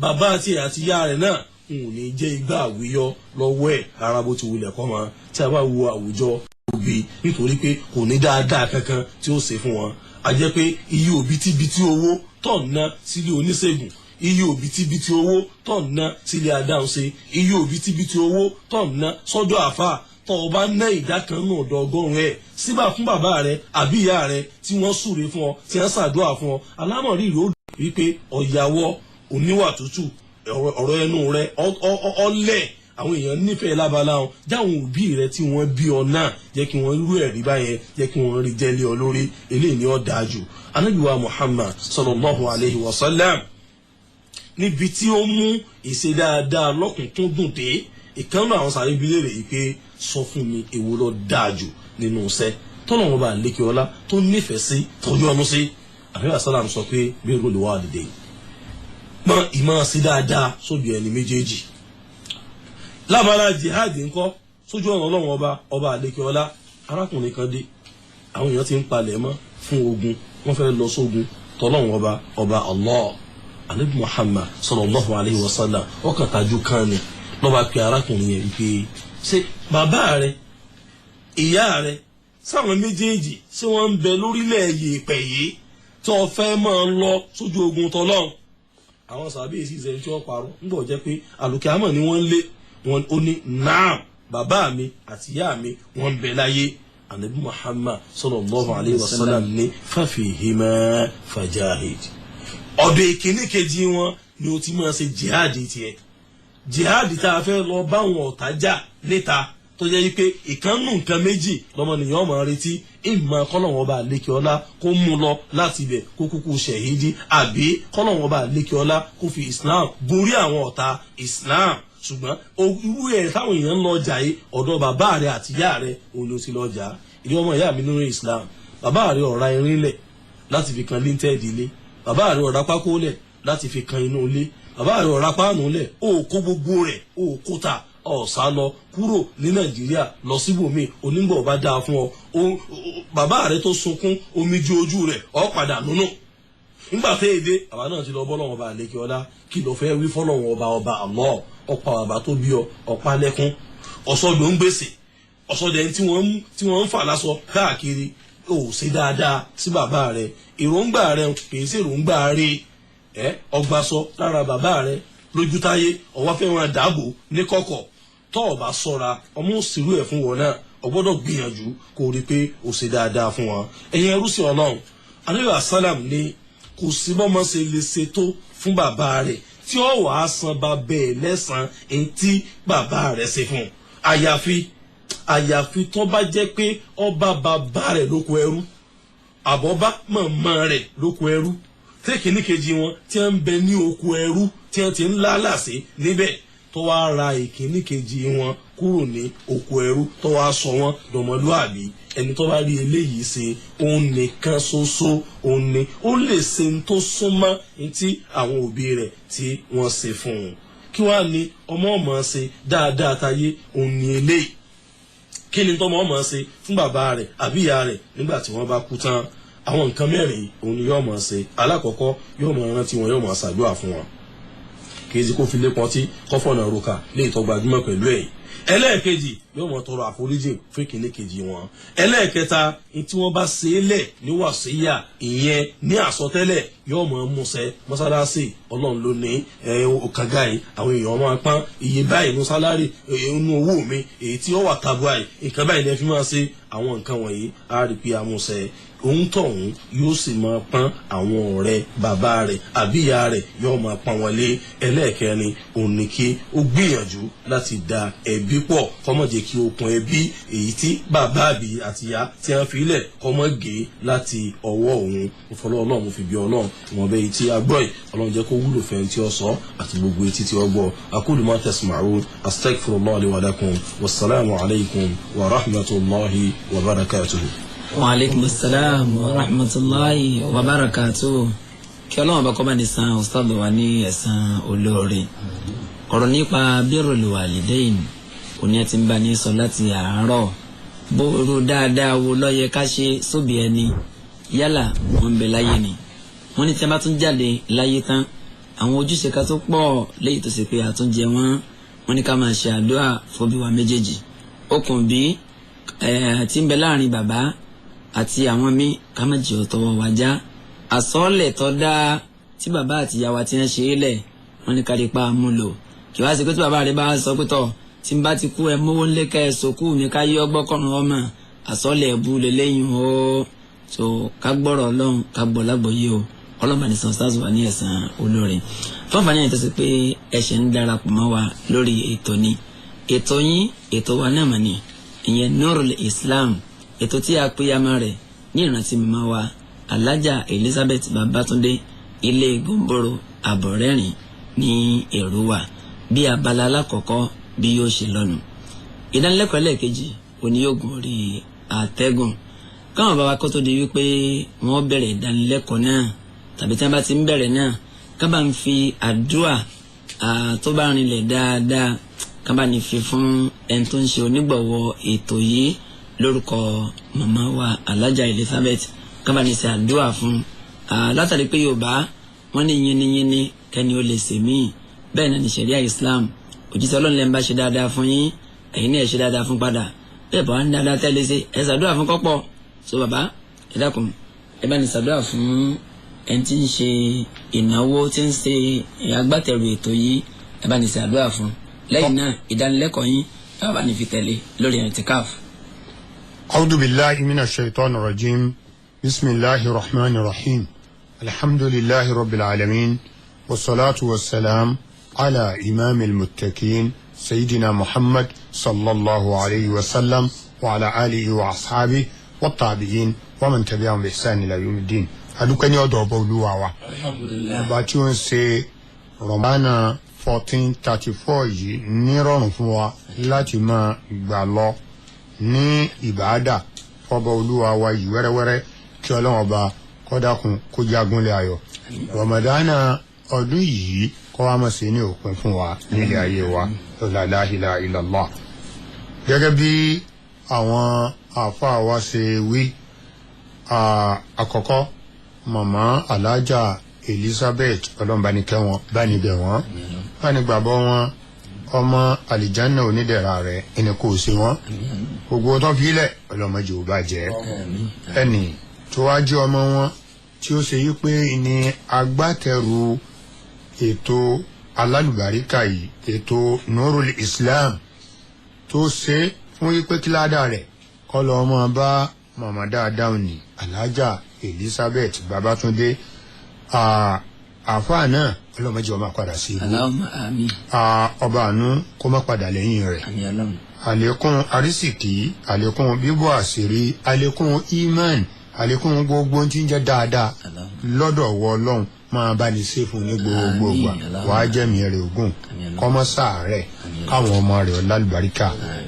bàbá àti ìyá rẹ̀ náà n ò ní jẹ́ igbá àwíyọ́ lọ́wọ́ ẹ̀ rárá bó ti wulẹ̀ kọ́ mọ́. Tí a bá wo àwùjọ òbí, nítorí pé kò ní dáadáa kankan tí ó ṣe fún wọn, a jẹ́ pé iye òbítíbitì owó tó ń ná sílé oníṣègùn, iye òbítíbitì owó tó ń ná sílé adáhunṣe, iye òbítíbitì owó tó ń ná sọ́dọ̀ àfáà, tó o bá ná ìdá kan nù ọ̀dọ̀ ọgọ́rùn-ún ẹ̀ síbà fún bàbá rẹ àbí ìyá rẹ tí wọ́n súre fún ọ, tí wọ́n ṣàdúrà fún ọ, alámọ̀rí rẹ ó wípé ọ̀yàwó oníwà tútù, ọ̀rọ̀ ẹnu rẹ ọlẹ̀, àwọn èèyàn nífẹ̀ẹ́ lábala wọn. Jáwọn òbí rẹ tí wọ́n bí ọ náà jẹ́ kí wọ́n rú ẹ̀rí báyẹn, jẹ́ kí wọ́n rí jẹ́lé ọ lórí, eléyìí ni ó dáa jù. Ànábì wa Muhammad sallallahu alayhi wa sallam níbi tí ó mú ìṣe dáadáa lọ́kùnkúndùn dé, ìkànnì àwọn sàrẹ́ ibi léèrè yìí pé sọ fún mi èwo ló dáa jù nínú iṣẹ́ tọ́lọ̀ wọn bá lékè ọlá tó nífẹ̀ẹ́ sí tọ́jú ọmú sí. Ànábì sálàm sọ pé birrul walidayn, mọ ìmọ̀ sí dáadáa sóbi ẹni méjèèjì. Lábala jihad ńkọ́ sójú ọ̀nà Ọlọ́run ọba ọba àlékè ọlá, arákùnrin kan dé, àwọn èèyàn ti ń palẹ̀ mọ́ fún ogun, wọ́n fẹ́ lọ sógun tọ́lọ́run ọba ọba Allah. Ànábì Muhammad sallallahu alayhi wa sallam ọkàn tajú kan ni lọ́ba pe arákùnrin yẹn wípé ṣé bàbá rẹ, ìyá rẹ, Sáwọn méjèèjì ṣé wọ́n ń bẹ lórílẹ̀ yèèpẹ̀ yìí tó o fẹ́ máa lọ sójú ogun tọlọ́run? Àwọn sàbí èsì ìṣẹ̀lẹ̀ tí wọ́n parọ́ ńgbọ̀ jẹ́ pé àlùkìyámọ̀ ni wọ́n ń lé wọn. Ó ní naam, bàbá mi àti ìyá mi wọ́n ń bẹ láyé. Ànábì Muhammad sallallahu alayhi wa sallam ní fàfihìmá fàjáhìd. Ọ̀dọ̀ ìkíní kejì wọn ni o ti máa ṣe jihadi tiẹ̀, jihadi tá a fẹ́ lọ báwọn ọ̀tá jà níta, tó jẹ́ wípé ìkànnù nǹkan méjì lọ́mọnìyàn máa retí: ìmọ̀ kọ́lọ́wọ́n ọba àlékè ọlá kó mú lọ láti ibẹ̀ kó kúkú ṣẹ̀hídì, àbí kọ́lọ́wọ́n ọba àlékè ọlá kó fi Islam borí àwọn ọ̀tá Islam. Ṣùgbọ́n irú ẹ̀ táwọn èèyàn ń lọ jà yìí, ọ̀dọ̀ bàbá rẹ̀ àti ìyá rẹ̀ òun ló ti lọ jà. Ìdí ọmọ ìyá mi nínú Islam, bàbá rẹ̀ ọ̀ra irin lẹ̀ láti fi kan líńtẹ́ẹ̀dì ilé, bàbá rẹ̀ ọ̀ra pákó lẹ̀ láti fi kan inú ilé, bàbá rẹ̀ ọ̀ra páànù lẹ̀, ó kó gbogbo rẹ̀, ó kó ta ọ̀sá lọ kúrò ní Nàìjíríà lọ síbòmíì. Onígbọ̀ bá dáa fún ọ, bàbá rẹ̀ tó sunkún omi ju ojú rẹ̀ ọ̀ padà nínú. Nígbà tẹ́ èdè bàbá náà ti lọ bọ́ lọ́wọ́ ọba àlekè ọlá, kí ló fẹ́ wí fọ́lọ́wọ́ ọba ọba Allah? Ọ̀pá bàbá tó bí ọ, ọ̀pá lẹ́kún, ọ̀sọ́dọ̀ ń gbèsè, ọ̀sọ́dẹ̀ tí wọ́n ń fà lásọ káàkiri. Ò ṣe dáadáa sí bàbá rẹ̀, èròǹgbà rẹ̀ kì í ṣe èròǹgbà rẹ̀. Ẹ ọgbàsọ lára bàbá rẹ̀ lójútáyé, ọwọ́ fẹ́ wọn dàbò ní kọ̀kọ̀. Tọ́ ọ bá sọ́ra, ọmọ òsèrú ẹ̀ fún wọn náà. Ọ gbọ́dọ̀ gbìyànjú kó rí pé ó ṣe dáadáa fún wọn. Ẹ̀yin ẹrú sí Ọlọ́run, Ànábì sálàm ní kò sí bọ́mọ ṣe lè ṣe tó fún bàbá rẹ̀ tí ó wàá san bàbá ẹ̀ lẹ́sàn-án èyí tí bàbá rẹ̀ ṣe fún un, àyàfi tó bá jẹ́ pé ọba bàbá rẹ̀ lóko ẹrú, àbọ̀bá màmá rẹ̀ lóko ẹrú, tẹ́kìnní kejì wọn tí wọ́n ń bẹ ní oko ẹrú tí wọ́n ti ń lálàsé níbẹ̀, tó wá ra ìkíní kejì wọn kúrò ní oko ẹrú, tó wá sọ wọn dọmọlúàbí. Ẹni tó bá rí eléyìí ṣe, òun nìkan ṣoṣo òun ni ó lè ṣe ń tó súnmọ́ ní tí àwọn òbí rẹ̀ tí wọ́n ṣe fún un. Kí wàá ní ọmọ ọmọ ṣe dáadáa táyé òun ní eléyìí? Kí ni tọmọ ọmọ ṣe fún bàbá rẹ̀ àbí ìyá rẹ̀ nígbà tí wọ́n bá kú tán? Àwọn nǹkan mẹ́rin òun ni yóò máa ṣe. Alákọ̀ọ́kọ́, yóò máa rántí wọn, yóò máa ṣàdúrà fún wọn, kì í ṣe kó fi lé pọntí kọ́fọ̀nà roka lè tọ́ gbajúmọ̀ pẹ̀lú ẹ̀. Ẹlẹ́ẹ̀kejì, yóò máa tọrọ àforíjì fún ìkíní kejì wọn. Ẹlẹ́ẹ̀kẹta, tí wọ́n bá ṣe é lẹ̀ ní wàsíyà, ìyẹn ní àsọtẹ́lẹ̀, yóò máa múṣẹ. Mọ́sálásì Ọlọ́run ló ní kànga yìí, àwọn èèyàn máa pọ́n iye báyìí ní sálárì inú owó mi, èyí tí ó wà tabua yìí, nǹkan báyìí ni ẹ fi máa ṣe àwọn nǹkan wọ̀nyí, á rí pé amúṣẹ. Òun tọ̀hún yóò sì máa pọ́n àwọn ọ̀rẹ́ bàbá rẹ̀ àbí ìyá rẹ̀, yóò máa pọ́n wọn lé. Ẹlẹ́ẹ̀kẹrin, òun ni kí ó gbìyànjú láti da ẹbí pọ̀, kó má jẹ́ kí okùn ẹbí èyí tí bàbá àbí àti ìyá tí wọ́n fi lẹ̀ kó má gé láti ọwọ́ òun. Ìfọlọ́ Ọlọ́run fi bí Ọlọ́run ìwọ̀n bẹ́ẹ̀ tí a gbọ́ yìí, Ọlọ́run jẹ́ kó wúlò fẹ́ tí ó sọ àti gbogbo etí tí ó gbọ́. Aqulu ma tasma'un, astaghfirullah li wa lakum, wassalamu alaykum wa rahmatullahi wa barakatuhu. Wa aleykum salaam wa rahmatulahi wa barakatuh. Kí Ọlọ́run bá kọ́ bá ní san ustad wa ní ẹ̀san olóore. Ọ̀rọ̀ nípa birrul walidain òní ẹ̀ ti ń bá ní sọ láti àárọ̀. Bóró dáadáa wo ló yẹ ká ṣe sóbì ẹni, yálà wọn ń bẹ láyé ni, wọn ní tí a bá tún jáde láyé tán, àwọn ojúṣe ká tó pọ̀ léyìí tó ṣe pé àtúnjẹ wọn, wọn ní ká máa ṣe àdúrà fóbí wa méjèèjì. Okùn bí tí ń bẹ láàrin bàbá àti àwọn míì ká má jẹ́ ọ̀tọ̀wọ̀ wá já. Àsọ̀ọ́lẹ̀ tó dáa tí bàbá àti ìyá wa ti ń ṣe é lẹ̀, wọ́n ní ká lè pa àmú lò. Kì wá sí pé tí bàbá rẹ̀ bá sọ pé tọ̀ tí n bá ti kú ẹ mówó ńlé ká ẹ sòkú mi ká yí ọgbọ́kọ̀rùn ọmọ, àsọ̀ọ́lẹ̀ ẹ̀bú lélẹ́yìn o. So ká gbọ́rọ̀ Ọlọ́run, ká gbọ́ lágbọ́yé o. Ọlọ́run bá ní san stars wà ní ẹ̀san olóore. Fọ́nfààní yẹn tó ṣe pé ẹ̀ṣẹ̀ ń darapọ̀ mọ́ wa lórí ètò ni, ètò yín ètò wa náà mà ní, ìyẹn Nurul Islam, ètò tí a pè ya mọ́ rẹ̀ ní ìrántí màmá wa Alhaja Elizabeth Babatunde ilé Gòǹbòrò Àbọ̀rẹ́rìn ní Èrúwà, bí abala alákọ̀ọ́kọ́ bí yóò ṣe lọ́nu. Ìdánilẹ́kọ̀ọ́ ẹlẹ́ẹ̀kejì òní yóò gùn orí àtẹ́gùn. Káwọn bàbá kó tó di wípé wọ́n bẹ̀rẹ̀ ìdánilẹ́kọ̀ọ́ náà, tàbí tí wọ́n bá ti ń bẹ̀rẹ̀ náà, ká bá ń fi àdúà tó bá rinlẹ̀ dáadáa, ká bá ní fi fún ẹni tó ń ṣe onígbọ̀wọ́ ètò yìí lórúkọ màmá wa Alhaja Elizabeth, ká bá ní ṣe àdúà fún. Látàrí pé Yorùbá wọ́n ní yínníyínní kẹ́ni ó lè ṣe míì, bẹ́ẹ̀ náà ní ṣẹ̀ríà Islam. Òjíṣẹ́ Ọlọ́run lẹ́nu bá ṣe dáadáa fún yín, ẹ̀yin náà ṣe dáadáa fún padà. Bẹ́ẹ̀ bá wà ní dáadáa tẹ́lẹ̀ ṣe, ẹ ṣàdúrà fún kọ́pọ̀. So bàbá, ẹ dákun, ẹ bá ní ṣàdúrà fún ẹni tí ń ṣe ìnáwó, tí ń ṣe agbátẹrù ètò yìí, ẹ bá ní ṣàdúrà fún. Lẹ́yìn náà ìdánilẹ́kọ̀ọ́ yín ẹ bá ní fi tẹ̀lé lórí i'tikaf. A'udhu billahi minash shaitani rajim. Bismillahir rahmanir rahim. Alhamdulillahi rabbil alamin. Wassalatu wassalam ala imamil muttaqin sayyidina Muhammad sallallahu alayhi wa sallam wa ala alihi wa ashabihi wa tabi'in wa man tabi'ahum bi ihsan ila yawmiddin. Adúpẹ́ ní ọ̀dọ̀ ọba olúwa wa, ọba tí ó ń ṣe Rọ̀mánà 1434 yìí nírọ̀rùn fún wa láti máa gbà lọ ní ìbáàdà fọba olúwa wa yìí wẹ́rẹ́wẹ́rẹ́, kí ọlọ́run ọba kó dákun kó jagunlé ayọ̀. Rọ̀mọ̀dánà ọdún yìí kó wá mọ̀ sí ní òpin fún wa nílé ayé wa, la ilaha illallah. Gẹ́gẹ́ bí àwọn àáfàá wa ṣe wí, àkọ́kọ́ màmá alájà Elizabeth, ọlọ́run bá ní kẹ́ wọn, bá ní bẹ̀ wọ́n, bá ní gbàgbọ́ wọn, ọmọ àlìjánná onídẹ̀ra rẹ̀ ẹni kò ṣe wọ́n, gbogbo tó fi lẹ̀ ọlọ́mọdé ò bá jẹ́. Ẹnì tó wá jẹ́ ọmọ wọn tí ó ṣe yí pé ní agbátẹrù ètò alálùbáríkà yìí, ètò Nurul Islam, tó ṣe fún yí pé kíládà rẹ̀ kọ́ lọ́ mọ́ bá màmá dáadáa ní alájà Elizabeth Babatunde. Àáfàá náà ọlọ́mọdé ọmọ padà sí ibú, ọba àánú kó má padà lẹ́yìn rẹ̀. Àlékún arísìkí, àlékún bíbọ̀ àṣírí, àlékún iman, àlékún gbogbo tí ń jẹ́ dáadáa lọ́dọ̀ wọ ọlọ́run máa bá ní ṣe fún ní gbogbo ìgbà. Wàá jẹ́mi rẹ̀ ògùn kọ́mọ́sà rẹ̀ káwọn ọmọ rẹ̀ ọ̀làlùbáríkà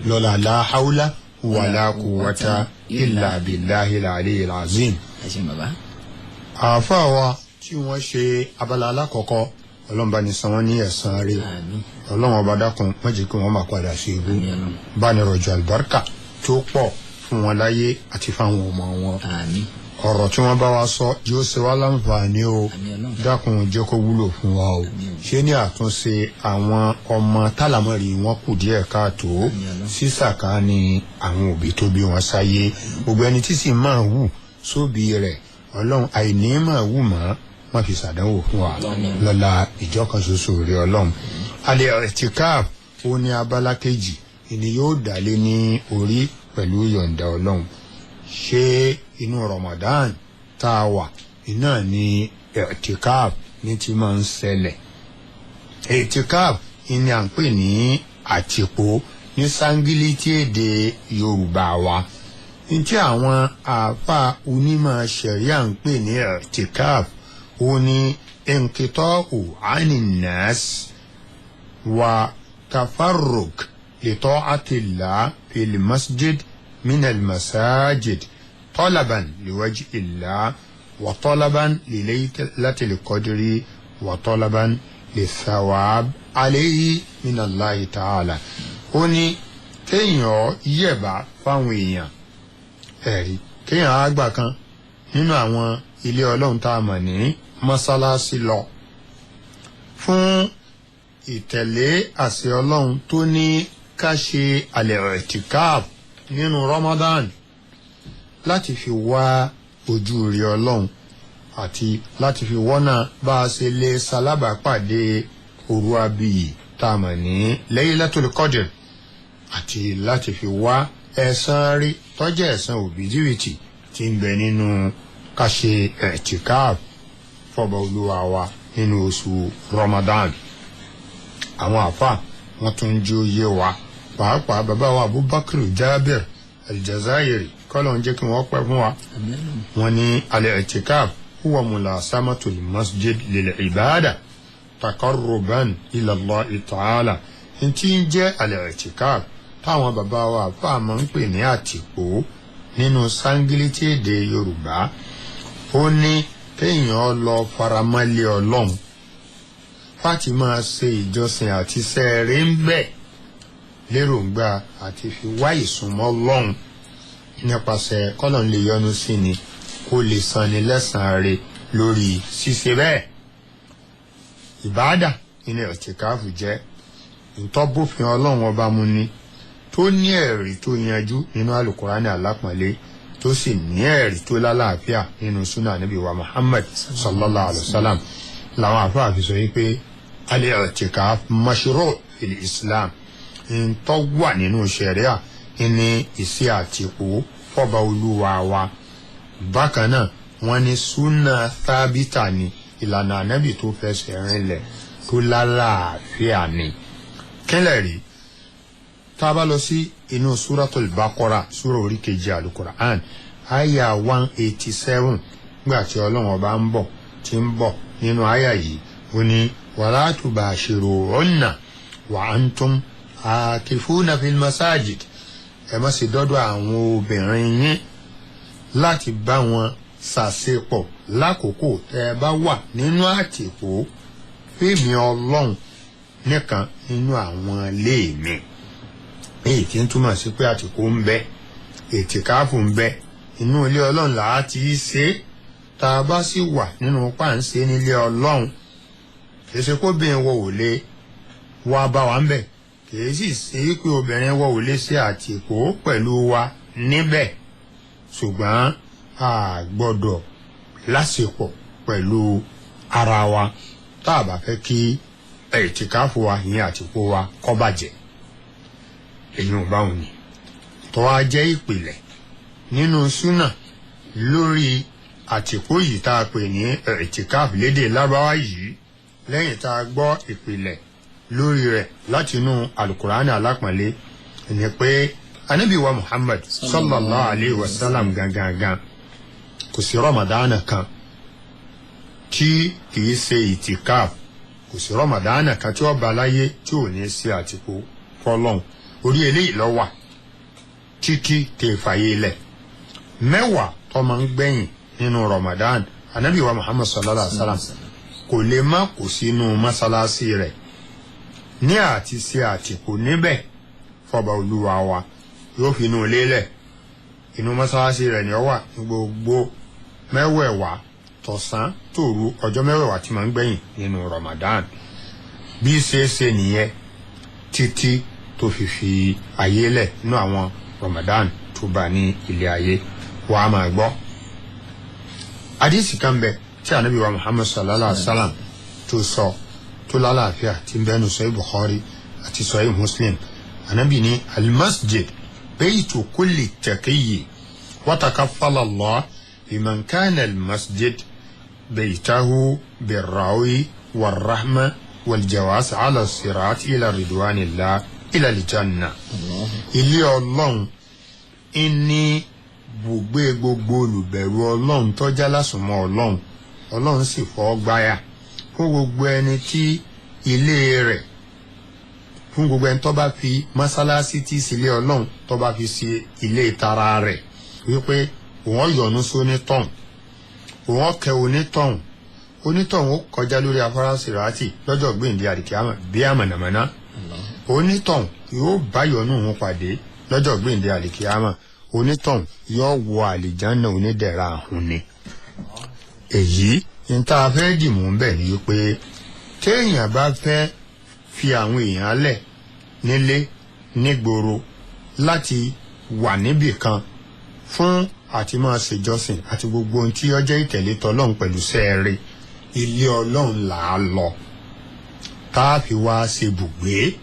lọ́la la haula wàlá quwwata illa billahil aliyyil azim. Àáfàá wa tí wọ́n ṣe abala alákọ̀ọ́kọ́, ọlọ́run bá ní san wọ́n ní ẹ̀san rẹ̀. Ọlọ́run ọba dákun má jẹ́ kí wọ́n máa padà sí ibú, bá ní rọ̀jò àlùbáríkà tó pọ̀ fún wọn láyé àti fáwọn ọmọ wọn. Ọ̀rọ̀ tí wọ́n bá wa sọ yóò ṣe wá láǹfààní o, dákun jẹ́ kó wúlò fún wa o. Ṣé ní àtúnṣe àwọn ọmọ tálámọ̀rí wọn kù díẹ̀ káàtó, sísàká ni àwọn òbí tó bí wọn sáyé. Gbogbo ẹni tí sì máa wù sóbì rẹ̀, ọlọ́run àìní máa wù mọ́ wọn fi ṣàdánwò fún wa lọ́la ìjọ kan ṣoṣo rẹ̀ ọlọ́run. Alẹ́ ẹ̀tìkáàf ó ní abala kejì ìní yóò dálé ní orí pẹ̀lú yọ̀ǹda ọlọ́run. Ṣé inú Ramadan tá a wà iná ní ẹ̀tìkáàf ní ti máa ń ṣẹlẹ̀? Ẹ̀tìkáàf ní à ń pè ní àtìpó ní sángílítì èdè Yorùbá wa. Ntí àwọn àáfàá onímọ̀ ṣẹ̀ríà ń pè ní ẹ̀tìkáàf ó ní inkitọ́ọ̀ù aninnas wa tafarruk li ta'atillah fil masjid min al-masajid talaban liwajhi illah wa talaban li laylatil qadri wa talaban lithawab alayhi min Allahi ta'ala. Ó ní kéèyàn yẹ̀bá fáwọn èèyàn, ẹ̀rí kéèyàn àgbà kan nínú àwọn ilé ọlọ́run tá a mọ̀ ní mọ́sálásí lọ fún ìtẹ̀lé àṣẹ ọlọ́run tó ní ká ṣe al-i'tikaf nínú Ramadan láti fi wá ojú rí ọlọ́run àti láti fi wọ́nà bá a ṣe lè ṣalábàápàdé òru abiyì tá a mọ̀ ní Laylatul Qadr àti láti fi wá ẹ̀san rí tọ́jú ẹ̀san òbítíbitì tí ń bẹ nínú ká ṣe i'tikaf fọba olúwa wa nínú oṣù Ramadan. Àwọn àfa wọn tún jí ó yé wa, pàápàá bàbá wa Abubakar Jabir Aljazairi, kọ́lọ̀ ń jẹ́ kí wọ́n pẹ́ fún wa. Wọ́n ní al-i'tikaf huwa mulasamatul masjid lil ibada taqarruban ila Allah ta'ala. Ntí ń jẹ́ al-i'tikaf táwọn bàbá wa àfa máa ń pè ní àtìpó nínú sángílítì èdè Yorùbá, ó ní kéèyàn lọ faramọ́lé ọlọ́run láti máa ṣe ìjọsìn àti sẹ́ẹ̀rẹ́ ń bẹ̀ lérògbà àti fi wá ìsúnmọ́ ọlọ́run nípasẹ̀ kọ́lọ̀ ń lè yọ́nú sí ni kó lè sanni lẹ́sàn-án rẹ̀ lórí ṣíṣe bẹ́ẹ̀. Ìbáàdà nínú ẹ̀tìkáàfù jẹ́ ntọ́bófin ọlọ́run ọba mu ni. tó ní ẹ̀rí tó yanjú nínú alukurani alápọ̀nlé tó sì ní ẹ̀rí tó lálàáfíà nínú súnà Ànábì wa Muhammad sallallahu alayhi wa sallam làwọn àfáà fi sọ yìí pé al-i'tikaf mashru' fil Islam ntọ́ wà nínú ṣẹ̀ríà ní ìṣe àtìkú fọba olúwa wa. Bákan náà wọ́n ní súnà tábítà ni ìlànà ànábì tó fẹsẹ̀ rinlẹ̀ tó lálàáfíà ni. Kílẹ̀ rí tá a bá lọ sí inú súratul Baqara súra orí kejì alukur'an àyà 187 gbà tí ọlọ́run ọba ń bọ̀ tí ń bọ̀ nínú àyà yìí ó ní wala tubashiruhunna wa antum akifuna fil masajid. Ẹ má ṣe dọ́dọ̀ àwọn obìnrin yín láti bá wọn ṣàṣepọ̀ lákòókò tẹ́ ẹ bá wà nínú àtìpó fèmí ọlọ́run nìkan nínú àwọn ilé mi. Èyí tí ń túmọ̀ sí pé àtìpó ń bẹ, ètìkáàfù ń bẹ, inú ilé ọlọ́run là á ti ṣe é. Tá a bá sì wà nínú páǹṣe nílé ọlọ́run, kì í ṣe kóbìnrin wọ ò lè wá bá wa ń bẹ̀, kì í sì ṣe pé obìnrin wọ ò lè ṣe àtìpó pẹ̀lú wa níbẹ̀, ṣùgbọ́n a gbọ́dọ̀ lásìkò pẹ̀lú ara wa tá a bá fẹ́ kí ètìkáfù wa ìyẹn àtìpó wa kó bàjẹ́. Èyí ò bá òun ni tó wá jẹ́ ìpìlẹ̀ nínú súnà lórí àtìpó yìí tá a pè ní ètìkáfù lédè Lárúbáwá yìí. Lẹ́yìn tá a gbọ́ ìpìlẹ̀ lórí rẹ̀ látinú alukurani alápọ̀nlé ni pé anabi wa Muhammad sallallahu alayhi wa sallam gangan kò sí Ramadana kan tí kìí ṣe ìtìkáf, kò sí Ramadana kan tí ó bá láyé tí ò ní ṣe àtìpó fọlọ́n. Orí eléyìí ló wà títí tẹ fàyè lẹ̀. Mẹ́wàá tó máa ń gbẹ̀yìn nínú Ramadan, anabi wa Muhammad sallallahu alayhi wa sallam kò lè má kó sínú mọ́sálásí rẹ̀ ní àti ṣe àtìpó níbẹ̀ fọba olúwa wa. Yóò fi inú ilé lẹ̀, inú mọ́sálásí rẹ̀ ni ó wà ní gbogbo mẹ́wẹ̀ẹ̀wá tọ̀sán tòru ọjọ́ mẹ́wẹ̀ẹ̀wá tí máa ń gbẹ̀yìn nínú Ramadan. Bí ṣe é ṣe nìyẹn títí tó fi fi ayé lẹ̀ nínú àwọn Ramadan tó bá ní ilé ayé. Wàá máa gbọ́ àdìsí kan bẹ tí ànábì wa Muhammad sallallahu alaihi wa sallam tó sọ tó lálàáfíà tí ń bẹnu sọ Bukhari àti sọ Muslim. Ànábì ní almasjid beitu kulli taqiyyi wa takaffala Allah liman kana almasjid beitahu birrawi warrahma waljawas ala sirat ila ridwanillah ila aljanna. Ilé Ọlọ́run ní bùgbé gbogbo olùbẹ̀rù Ọlọ́run tó já lásùnmọ́ Ọlọ́run. Ọlọ́run sì fọ́ gbáyà fún gbogbo ẹni tí ilé rẹ̀, fún gbogbo ẹni tó bá fi mọ́sálásí tí sílé Ọlọ́run tó bá fi ṣe ilé tara rẹ̀, wípé òun yọ́nú sónítọ̀hún, òun kẹ́ onítọ̀hún, onítọ̀hún ó kọjá lórí afárá sìrátì lọ́jọ́ gbèǹde àdìkíámà bí àmọ̀nàmọ́ná, onítọ̀hún yóò bá yọ́nú òun pàdé lọ́jọ́ gbèǹde àdìkíámà, onítọ̀hún yóò wọ àlìjánná onídẹ̀ra àhùn ni. Èyí ní tá a fẹ́ dìmú bẹ́ẹ̀ ni wípé téèyàn bá fẹ́ fi àwọn èèyàn lẹ̀ nílé nígboro láti wà níbì kan fún àti máa ṣèjọsìn àti gbogbo ohun tí ó jẹ́ ìtẹ̀lé tọlọ́run pẹ̀lú sẹ́ẹ̀rẹ́, ilé Ọlọ́run là á lọ tá a fi wá ṣe bùgbé,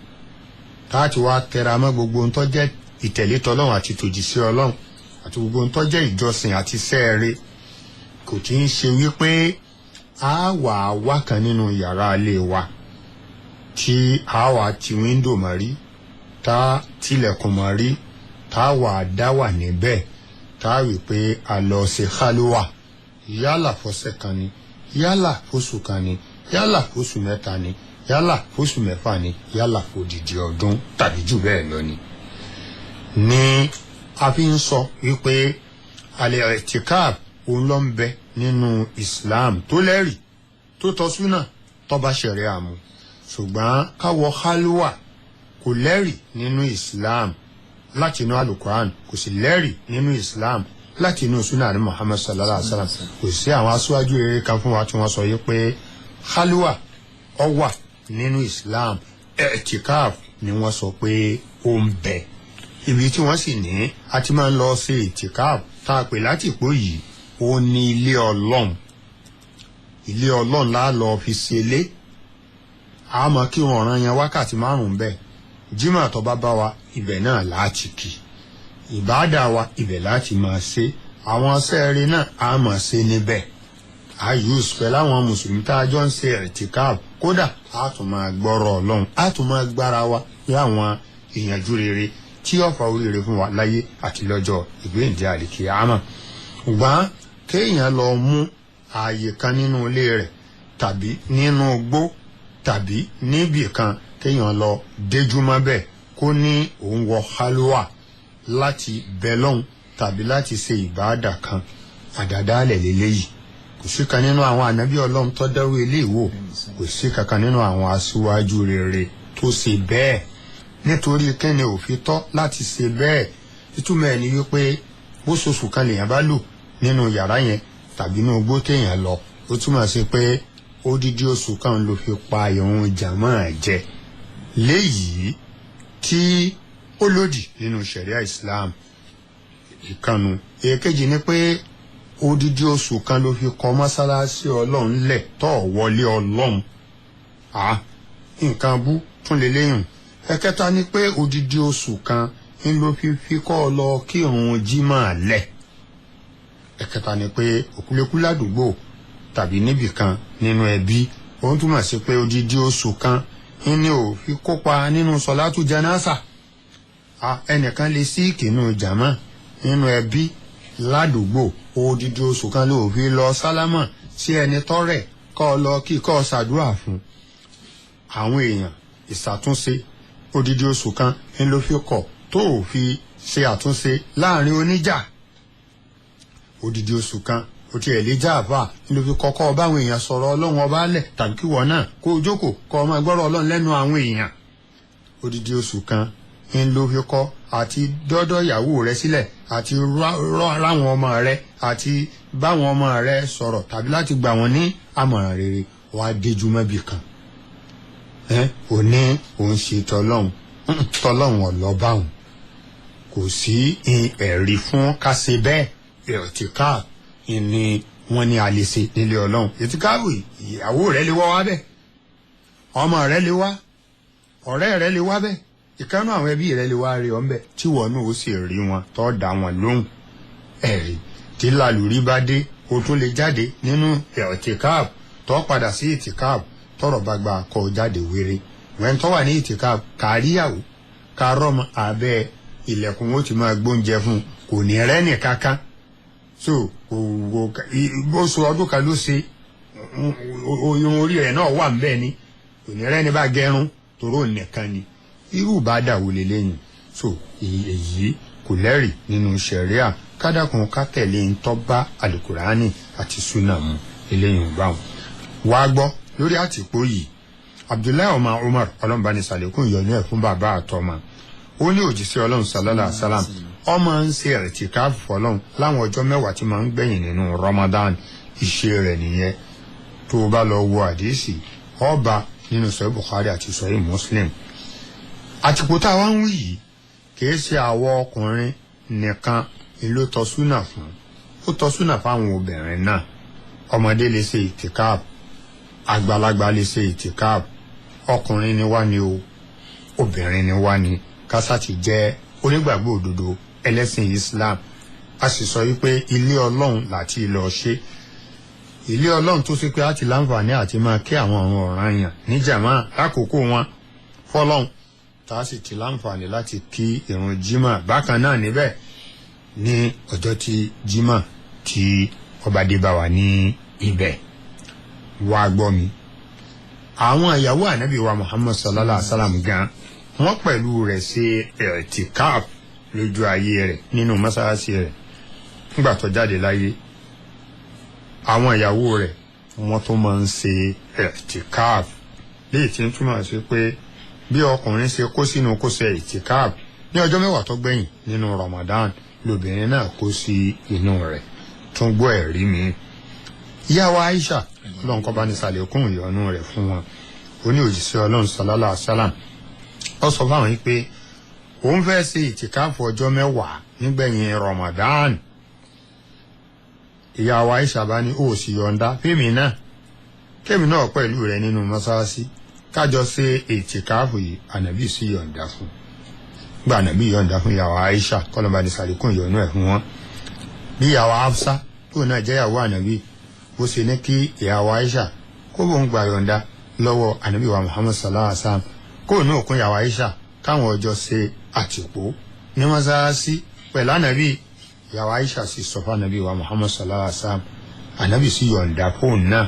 tá a ti wá tẹra mọ́ gbogbo ohun tó jẹ́ ìtẹ̀lé tọlọ́run àti tòjíṣẹ́ Ọlọ́run àti gbogbo ohun tó jẹ́ ìjọsìn àti sẹ́ẹ̀rẹ́. Kò tí ń ṣe wípé a wà wá kan nínú yàrá ilé wa tí a wà ti wíńdò mọ́ rí, tá tilẹ̀kùn mọ́ rí, tá wà dá wà níbẹ̀, tá wí pé a lọ ṣe kálúwà yálà fọ́sẹ̀ kan ni, yálà fóṣù kan ni, yálà fóṣù mẹ́ta ni, yálà fóṣù mẹ́fà ni, yálà fódìdí ọdún tàbí jù bẹ́ẹ̀ lọ ni. Ni a fi ń sọ wípé al-i'tikaf òun ló ń bẹ nínú Islam tó lẹ́rìí tó tọ́ súnà tó bá ṣẹ̀ríà mu, ṣùgbọ́n káwọ kálúwà kò lẹ́rìí nínú Islam láti inú alukuran, kò sì lẹ́rìí nínú Islam láti inú súnà ní Muhammad sallallahu alaihi wa sallam. Kò sí àwọn aṣáájú rere kan fún wa tí wọ́n sọ yìí pé kálúwà ó wà nínú Islam, ẹ̀tìkáf ni wọ́n sọ pé ó ń bẹ. Ibi tí wọ́n sì ní a ti máa ń lọ ṣe ìtìkáàfù tá a pè látìpó yìí, ó ní ilé Ọlọ́run. Ilé Ọlọ́run la lọ fi ṣe lé. A mọ̀ kí wọn ọ̀ràn yẹn wákàtí 5 bẹ́ẹ̀. Jímọ̀ tó bá bá wa, ibẹ̀ náà láti kì. Ìbáàdà wa, ibẹ̀ láti máa ṣe. Àwọn sẹ́ẹ̀rì náà a máa ṣe níbẹ̀. A yóò pẹ̀lú àwọn mùsùlùmí tá a jọ ń ṣe ìtìkáàfù. Kódà a tún máa gbọ́rọ̀ Ọlọ́run, a tún máa gbára wa láwọn ìyànjú rere tí ó fa oríire fún wa láyé àti lọ́jọ́ ìgbéǹde àlìkìyámà. Ṣùgbọ́n kéèyàn lọ mú ààyè kan nínú ilé rẹ̀ tàbí nínú igbó tàbí níbì kan, kéèyàn lọ déjúmọ́ bẹ́ẹ̀ kó ní òun wọ halwa láti bẹ lọ́hùn tàbí láti ṣe ìbáàdà kan, àdàdálẹ̀ lélẹ́yìí. Kò sí kan nínú àwọn ànábì Ọlọ́run tó dẹ́rù ilé ìwò, kò sí kankan nínú àwọn aṣíwájú rere tó ṣe bẹ́ẹ̀. Nítorí kíni òfin tọ́ láti ṣe bẹ́ẹ̀? Ìtumọ̀ ẹ̀ ni wípé bó ṣoṣù kan lèèyàn bá lò nínú yàrá yẹn tàbí inú igbó téèyàn lọ, ó túmọ̀ sí pé odidi oṣù kan ló fi pa ìrun jàmáà jẹ, léyìí tí ó lòdì nínú ṣẹ̀ríà Islam. Ìkànnù èkejì ni pé odidi oṣù kan ló fi kọ́ mọ́sálásí Ọlọ́run lẹ̀ tó wọlé Ọlọ́run. Nǹkan bú tún lè léyìn. Ẹ̀kẹta ni pé odidi oṣù kan ń ló fi kọ́ ọ lọ kírun jímọ̀ lẹ̀. Ẹ̀kẹta ni pé òkúlẹ̀kú ládùúgbò tàbí níbì kan nínú ẹbí, òun túmọ̀ sí pé odidi oṣù kan ń ní ò fi kópa nínú sọ̀látù jánásà. Ẹnìkan lè sí ìkìnnú jàmá nínú ẹbí ládùúgbò, odidi oṣù kan ló fi lọ sálámà sí ẹni tọ́rẹ̀ kọ́ ọ lọ kí kọ́ ọ ṣàdúrà fún àwọn èèyàn. Ìṣàtúnṣe odidi oṣù kan ń ló fi kọ̀ tó ò fi ṣe àtúnṣe láàrin oníjà. Odidi oṣù kan ó ti ẹ̀ lè já àfà ń ló fi kọ́kọ́ báwọn èèyàn sọ̀rọ̀ Ọlọ́run ọba lẹ̀, tàbí kí wọ́n náà kó o jókòó kọ́ ọ máa gbọ́rọ̀ Ọlọ́run lẹ́nu àwọn èèyàn. Odidi oṣù kan ń ló fi kọ́ àti dọ́dọ̀ ìyàwó rẹ sílẹ̀, àti ráwọn ọmọ rẹ, àti báwọn ọmọ rẹ sọ̀rọ̀ tàbí láti gbà wọ́n ní àmọ̀ràn rere. Wàá déjú mọ́bì kan, ò ní òun ṣe tọlọ́hun, tọlọ́hun ọ̀lọ́bàhùn. Kò sí ẹ̀rí fún kásẹ̀ bẹ́ẹ̀. Ìtìkáàfù ni wọ́n ní a lè ṣe nílé Ọlọ́run. Ìtìkáàfù, ìyàwó rẹ lè wá wá bẹ́ẹ̀, ọmọ rẹ lè wá, ọ̀rẹ́ rẹ lè wá bẹ́ẹ̀, ìkànnì àwọn ẹbí rẹ lè wá rí ọ ńbẹ, tí wọn náà ó sì rí wọn tó dá wọn lóhùn. Ẹ̀rí tí làlùrí bá dé, o tún lè jáde nínú ìtìkáàfù tó padà sí ìtìkáàfù tọrọ bá gba kọ jáde wéré. Wẹ́n tó wà ní ìtìkáàfù kàríyàwó kàrọ́mọ abẹ́ ilẹ̀kùn ó ti máa gbóúnjẹ fún, kò ní rẹ́ nìkankan. So oṣù ọdún kan ló ṣe, irun orí rẹ̀ náà wà ńbẹ̀ ni, kò ní rẹ́ ní bá gẹrun tòró nìkan ni. Irú bá dà wò lélẹ́yìn. So èyí kò lẹ́rìí nínú ṣẹ̀ríà. Kádàkùn ká tẹ̀lé ń tọ́ bá àlùkùránì àti súnà mu eléyìí báwọn. Wàá gbọ́ lórí àtìpó yìí, Abdullahi ọmọ Umar, ọlọ́mọba ní sàlékún ìyọnú ẹ̀ fún bàbá àtọmọ, ó ní òjíṣẹ́ Ọlọ́run sallallahu alaihi wasallam ọmọ ń ṣe ìtìkáàfù fọlọ́run láwọn ọjọ́ 10 tí máa ń gbẹ̀yìn nínú Ramadan. Ìṣe rẹ̀ nìyẹn. Tó o bá lọ wo àdéhìsì ọba nínú sọ Bukhari àti sọ Muslim. Àtìpó tá a wá ń wí yìí kìí ṣe àwọ ọkùnrin nìkan ló tọ́ súnà fún, ó tọ́ súnà fáwọn obìnrin náà. Ọmọdé lè ṣe ìtìkáàfù, àgbàlagbà lè ṣe ìtìkáàfù, ọkùnrin ni wá ni o, obìnrin ni wá ni, kásá ti jẹ́ onígbàgbọ́ òdodo ẹlẹ́sìn Islam. A sì sọ wípé ilé Ọlọ́run láti lọ ṣe, ilé Ọlọ́run tó ṣe pé a ti láǹfààní àti máa kí àwọn ọ̀run ọ̀ranyàn ní jàmá lákòókò wọn fọlọ́run, tá a sì ti láǹfààní láti kí ìrun jímà bákan náà níbẹ̀ ní ọjọ́ tí jímà tí ọba dé bá wà ní ibẹ̀. Wá gbọ́ mi, àwọn ìyàwó ànábì wa Muhammad sallallahu alaihi wa sallam gan wọ́n pẹ̀lú rẹ̀ ṣe ẹ̀tìkáàfù lójú ayé rẹ̀ nínú mọ́sálásí rẹ̀. Nígbà tó jáde láyé, àwọn ìyàwó rẹ̀ wọ́n tó máa ń ṣe ẹ̀tìkáàfù, léyìí tí ń túmọ̀ sí pé bí ọkùnrin ṣe kó sínú kó ṣe ẹ̀tìkáàfù ní ọjọ́ 10 tó gbẹ̀yìn nínú Ramadan, lóbìnrin náà kó sí inú rẹ̀. Tún gbọ́ ẹ̀rí mi. Ìyá wa Aisha, Ọlọ́run kó bá ní ṣàlékún ìyọ́nú rẹ̀ fún wọn, ó ní òjíṣẹ́ Ọlọ́run sallallahu alaihi wasallam ó sọ fáwọn yìí pé Òun fẹ́ ṣe ìtìkáfù ọjọ́ 10 nígbẹ̀yìn Ramadan. Ìyàwó Aisha bá ní ó sì yọ̀ǹda fèmí náà kémi náà pẹ̀lú rẹ̀ nínú mọ́sáàsì kájọ ṣe ìtìkáfù yìí. Ànàbí sì yọ̀ǹda fún gba ànàbí yọ̀ǹda fún ìyàwó Aisha kọ́lọ́ba ní sàlékún ìyọ̀nú ẹ̀ fún wọn. Bí ìyàwó Hafsa tó náà jẹ́ ìyàwó ànàbí bó ṣe ní kí ìyàwó Aisha kó bóun gba yọ̀ǹda lọ́wọ́ ànàbí wa Muhammad sallallahu alaihi wa sallam kó ní òkun ìyàwó Aisha káwọn ọjọ́ ṣe àtìpó ní mọ́sáàsì pẹ̀lú ànàbí. Ìyàwó Aisha sì sọ fún ànàbí wa Muhammad sallallahu alaihi wa sallam, ànàbí sì yọ̀ǹda fóun náà.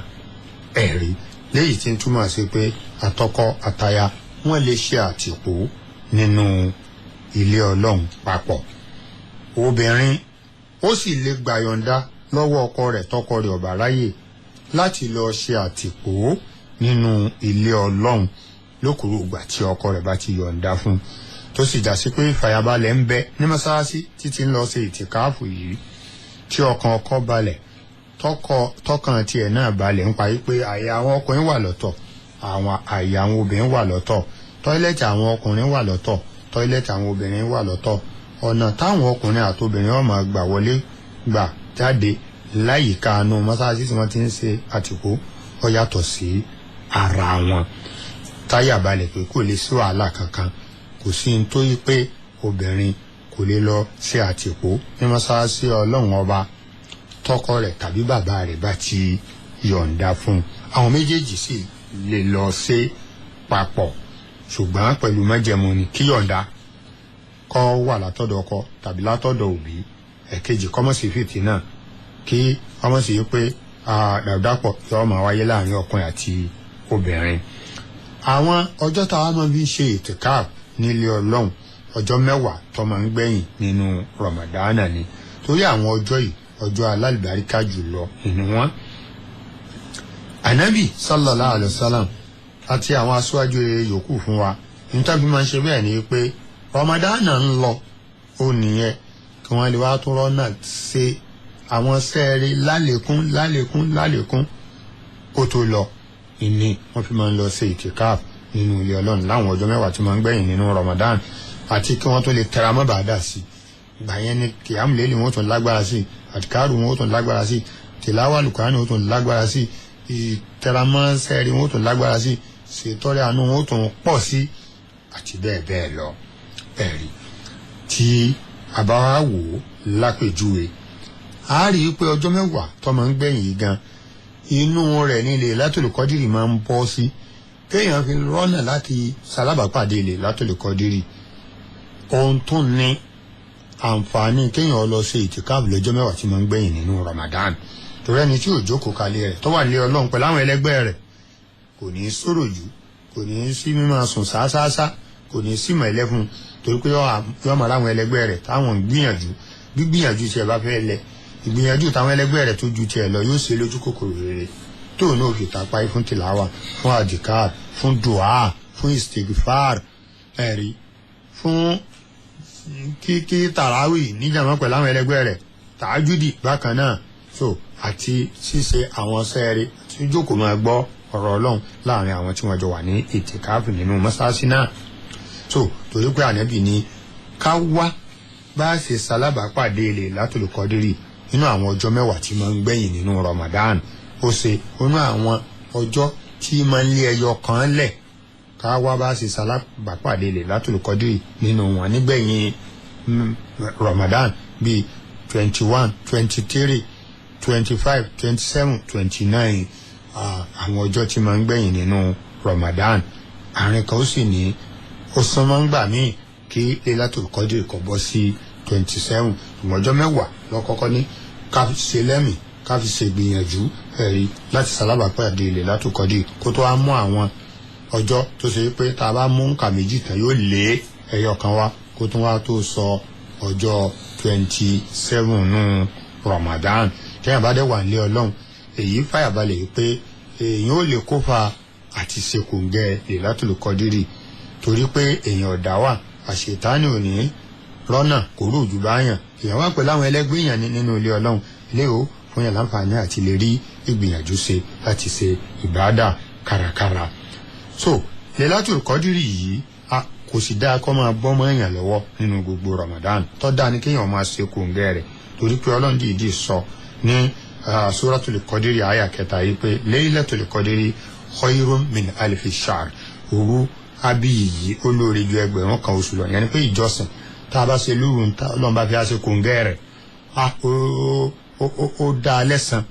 Ẹ̀rí léyìí tí ń túmọ̀ sí pé àtọkọ àtaya wọ́n lè ṣe àtìpó nínú ilé Ọlọ́run papọ̀. Obìnrin ó sì lè gbàyọ̀ǹda lọ́wọ́ ọkọ rẹ̀ tọkọ rẹ̀ ọ̀bà ráyè láti lọ ṣe àtìpó nínú ilé Ọlọ́run lókùrú ìgbà tí ọkọ rẹ̀ bá ti yọ̀ǹda fún, tó sì já sí pé ìfàyàbalẹ̀ ń bẹ ní mọ́sálásí títí ń lọ ṣe ìtìkáàfù yìí, tí ọkàn ọkọ balẹ̀ tọkàn tiẹ̀ náà balẹ̀ ń parí pé àyè àwọn ọkùnrin wà lọ́tọ̀, àwọn àyè àwọn obìnrin wà lọ́tọ̀, tọ́ílẹ̀tì àwọn ọkùnrin wà lọ́tọ̀, tọ́ílẹ̀tì àwọn obìnrin wà lọ́tọ̀, ọ̀nà táwọn ọkùnrin àti obìnrin ó máa gbà wọlé gbà jáde láyìíká inú mọ́sálásí tí wọ́n ti ń ṣe àtìpó ó yàtọ̀ sí ara wọn. Táyà balẹ̀ pé kò lè sí wàhálà kankan, kò sí ní tó yí pé obìnrin kò lè lọ ṣe àtìpó ní mọ́sálásí Ọlọ́run ọba tọkọ rẹ̀ tàbí bàbá rẹ̀ bá ti yọ̀ǹda fún un. Àwọn méjèèjì sì lè lọ ṣe papọ̀, ṣùgbọ́n pẹ̀lú májẹ̀mú ni kí yọ̀ǹda kó wà látọ̀dọ̀ ọkọ tàbí látọ̀dọ̀ òbí. Ẹ̀kejì kọ́mọ̀sí fìtì náà kí kọ́mọ̀sí pé dàrúdàpọ̀ yóò máa wáyé láàrin ọkùnrin àti obìnrin. Àwọn ọjọ́ táwa máa fi ń ṣe ìtìkáàfù nílé Ọlọ́run ọjọ́ 10 tó máa ń gbẹ̀yìn nínú Ramadana ni, torí àwọn ọjọ́ yìí ọjọ́ alálùbáríkà jùlọ nínú wọn. Ànábì sallallahu alayhi wa sallam àti àwọn aṣáájú rere yòókù fún wa níta bí máa ń ṣe bẹ́ẹ̀ ni pé Ramadana ń lọ ó nìyẹn kí wọ́n lè wá tó rọ́nà ṣe àwọn sẹ́ẹ̀rì lálékún lálékún lálékún kó tó lọ ìní wọ́n fi máa ń lọ ṣe ìtìkáàfù nínú ilé Ọlọ́run láwọn ọjọ́ 10 tí máa ń gbẹ̀yìn nínú Ramadan, àti kí wọ́n tó lè tẹra mọ́ bàdà sí ìgbà yẹn ni kìámùlélì wọn tún lágbára sí, àdìkárù wọn tún lágbára sí, tìláwà lùkùránì wọn tún lágbára sí, ìtẹramọ́ sẹ́ẹ̀rì wọn tún lágbára sí, ṣètọ́rẹ́ àánú wọn tún pọ̀ sí, àti bẹ́ẹ̀ bẹ́ẹ̀ lọ. Ẹ̀rí tí a bá wá wò ó lápèjúwe, a rí i pé ọjọ́ 10 tó máa ń gbẹ̀yìn yìí gan inú rẹ̀ ní Lailatul Qadri máa ń bọ́ sí, kéèyàn fi rọ́nà láti ṣalábàápàdé Lailatul Qadri. Ohun tó ní àǹfààní kéèyàn lọ ṣe ìtìkáàfù lọ́jọ́ 10 tí máa ń gbẹ̀yìn nínú Ramadan, torí ẹni tí ò jókòó kalẹ̀ rẹ̀ tó wà nílé Ọlọ́run pẹ̀lú àwọn ẹlẹgbẹ́ rẹ̀ kò ní í sọ̀rọ̀ jù, kò ní í sí mímọ́ sùn sáásáásá, kò ní í sí mọ̀ ẹlẹ́fun, torí pé yọ́ máa láwọn ẹlẹgbẹ́ rẹ̀ táwọn ń gbìyànjú, gbígbìyànjú tiẹ̀ bá fẹ́ lẹ ìgbìyànjú táwọn ẹlẹgbẹ́ rẹ̀ tó ju tiẹ̀ lọ yóò ṣe lójú kòkòrò rere tóun náà fi tapá fún tìláwà, fún àdìkár, fún dùá, fún istigfar, ẹ̀rí fún kíkí tàràwì níjàmọ́ pẹ̀lú àwọn ẹlẹgbẹ́ rẹ̀, tàájúdì bákan náà, so àti ṣíṣe àwọn sẹ́ẹ̀rì tí jókòó máa gbọ́ ọ̀rọ̀ Ọlọ́run láàrin àwọn tí wọ́n jọ wà ní ìtìkáàfù nínú mọ́sáàsì náà. So torí pé ànábì ní ká wá bá a ṣe ṣalábàápàdé Lailatul Qadri nínú àwọn ọjọ́ 10 tí máa ń gbẹ̀yìn nínú Ramadan, ó ṣe nínú àwọn ọjọ́ tí máa ń lé ẹyọ kan lẹ̀ ká wá bá a ṣe ṣalábàápàdé Lailatul Qadri nínú wọn nígbẹ̀yìn Ramadan bíi 21, 23, 25, 27, 29, àwọn ọjọ́ tí máa ń gbẹ̀yìn nínú Ramadan. Àárín kan ó sì ní ó súnmọ́ ń gbà míì kí Lailatul Qadri kó bọ́ sí 27. Ìmọ̀jọ́ 10 lọ́kọ́kọ́ ní ká fi ṣe lẹ́mìí, ká fi ṣe gbìyànjú ẹ̀rí láti ṣalábàápàdé Lailatul Qadri kó tó wá mú àwọn ọjọ́ tó ṣe pé tá a bá mú nǹka méjì tán yóò lé ẹyọ kan wá kó tó wá tó sọ ọjọ́ 27 nù Ramadan. Tẹ́yìn bá dẹ̀ wà nílé Ọlọ́run èyí fàyàbalẹ̀ yìí pé èèyàn ò lè kófa àti ṣekòǹgẹ́ Lailatul Qadri, torí pé èèyàn ọ̀dà wà, àṣetánì ò ní rọ́nà kò rò jù báyàn, èèyàn wà pẹ̀lú àwọn ẹlẹ́gbẹ́ èèyàn nínú ilé Ọlọ́run ilé o fún yàn láǹfààní àti lè rí ìgbìyànjú ṣe láti ṣe ìbádà kárakára. So Lailatul Qadri yìí Kò sì dáa kó máa bọ́ mọ́ èèyàn lọ́wọ́ nínú gbogbo Ramadan. Tó dáa ni kéèyàn máa ṣe kòǹgẹ́ rẹ̀, torí pé Ọlọ́run dìídì sọ ní Suratul Qadiri àyà kẹta yìí pé Laylatul Qadiri khayrun min alfi shahr, òru abiyi yìí ó lóore ju 1,000 oṣù lọ. Ìyẹn ni pé ìjọsìn tá a bá ṣe lóru Ọlọ́run bá fi á ṣe kòǹgẹ́ rẹ̀, ó dáa lẹ́san,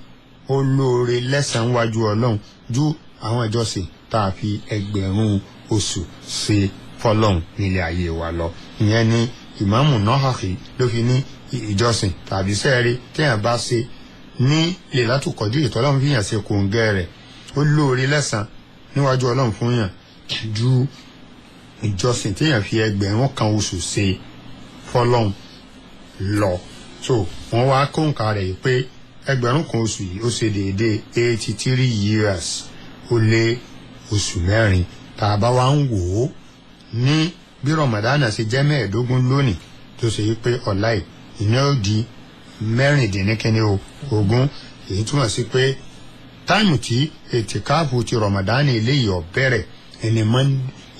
ó lóore lẹ́san wájú Ọlọ́run ju àwọn ìjọsìn tá a fi 1,000 oṣù ṣe fọlọ́hún nílé ayé wa lọ. Ìyẹn ni Ìmáàmù Nawawi ló fi ní ìjọsìn tàbí sẹ́ẹ̀rí téèyàn bá ṣe ní Lailatul Qadri tọ́lọ́run fi yàn ṣe kòǹgẹ́ rẹ̀, ó lóore lẹ́san níwájú Ọlọ́run fún yàn ju ìjọsìn téèyàn fi 1,000 oṣù ṣe fọlọ́hún lọ. So wọ́n wá kóǹkà rẹ̀ yìí pé 1,000 oṣù yìí ó ṣe déédéé 83 years ó lé oṣù 4. Tá a bá wá ń wò ó ní bí Ramadan ṣe jẹ́ 25 lónìí, tó ṣe pé ọ̀la yìí ìní ó di 26, èyí túmọ̀ sí pé táìmù tí ètìkáàfù ti Ramadan eléyìí ó bẹ̀rẹ̀ ẹni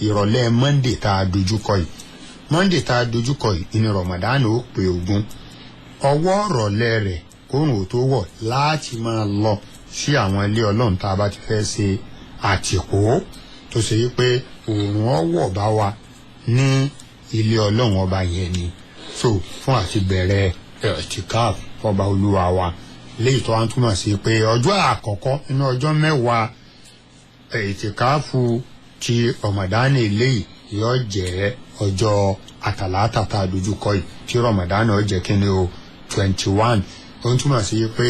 ìrọ̀lẹ́ Monday tá a dojúkọ yìí, Monday tá a dojúkọ yìí ìní Ramadan ó pé 20. Ọwọ́ ìrọ̀lẹ́ rẹ̀ kóòrùn ò tó wọ̀ láti máa lọ sí àwọn ilé Ọlọ́run tá a bá ti fẹ́ ṣe àtìkó, tó ṣe yí pé òòrùn ọwọ́ bá wa ní ilé Ọlọ́run ọba yẹn ni. So fún àti bẹ̀rẹ̀ ẹ̀tìkáàfù fọba Olúwa wa, léyìí tó wá ń túmọ̀ sí pé ọjọ́ àkọ́kọ́ nínú ọjọ́ 10 ẹ̀tìkáàfù ti Ramadan eléyìí yóò jẹ́ ọjọ́ àtàlátà tá a dojúkọ yìí, tí Ramadan ó jẹ́ kíni o 21. Ó ń túmọ̀ sí pé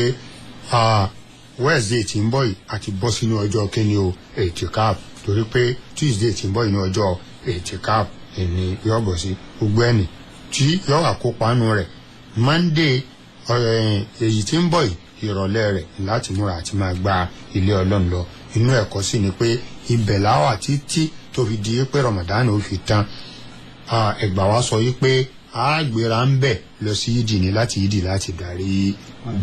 Wednesday tí ń bọ̀ yìí àti bọ́ sínú ọjọ́ kíni o ẹ̀tìkáàfù, torí pé Tuesday tí ń bọ̀ inú ọjọ́ ẹ̀tìkáàfù ẹni yóò bọ̀ sí. Gbogbo ẹni tí yóò wà kópa nù rẹ̀ Monday èyí tí ń bọ̀ yìí ìrọ̀lẹ́ rẹ̀ láti múra àti máa gba ilé Ọlọ́run lọ. Inú ẹ̀kọ́ sì ni pé ibẹ̀ láwà títí tó fi di pé Ramadan ó fi tán. Ẹ̀gbà wa sọ yìí pé a gbéra ń bẹ̀ lọ sí yídì ní láti yídì láti darí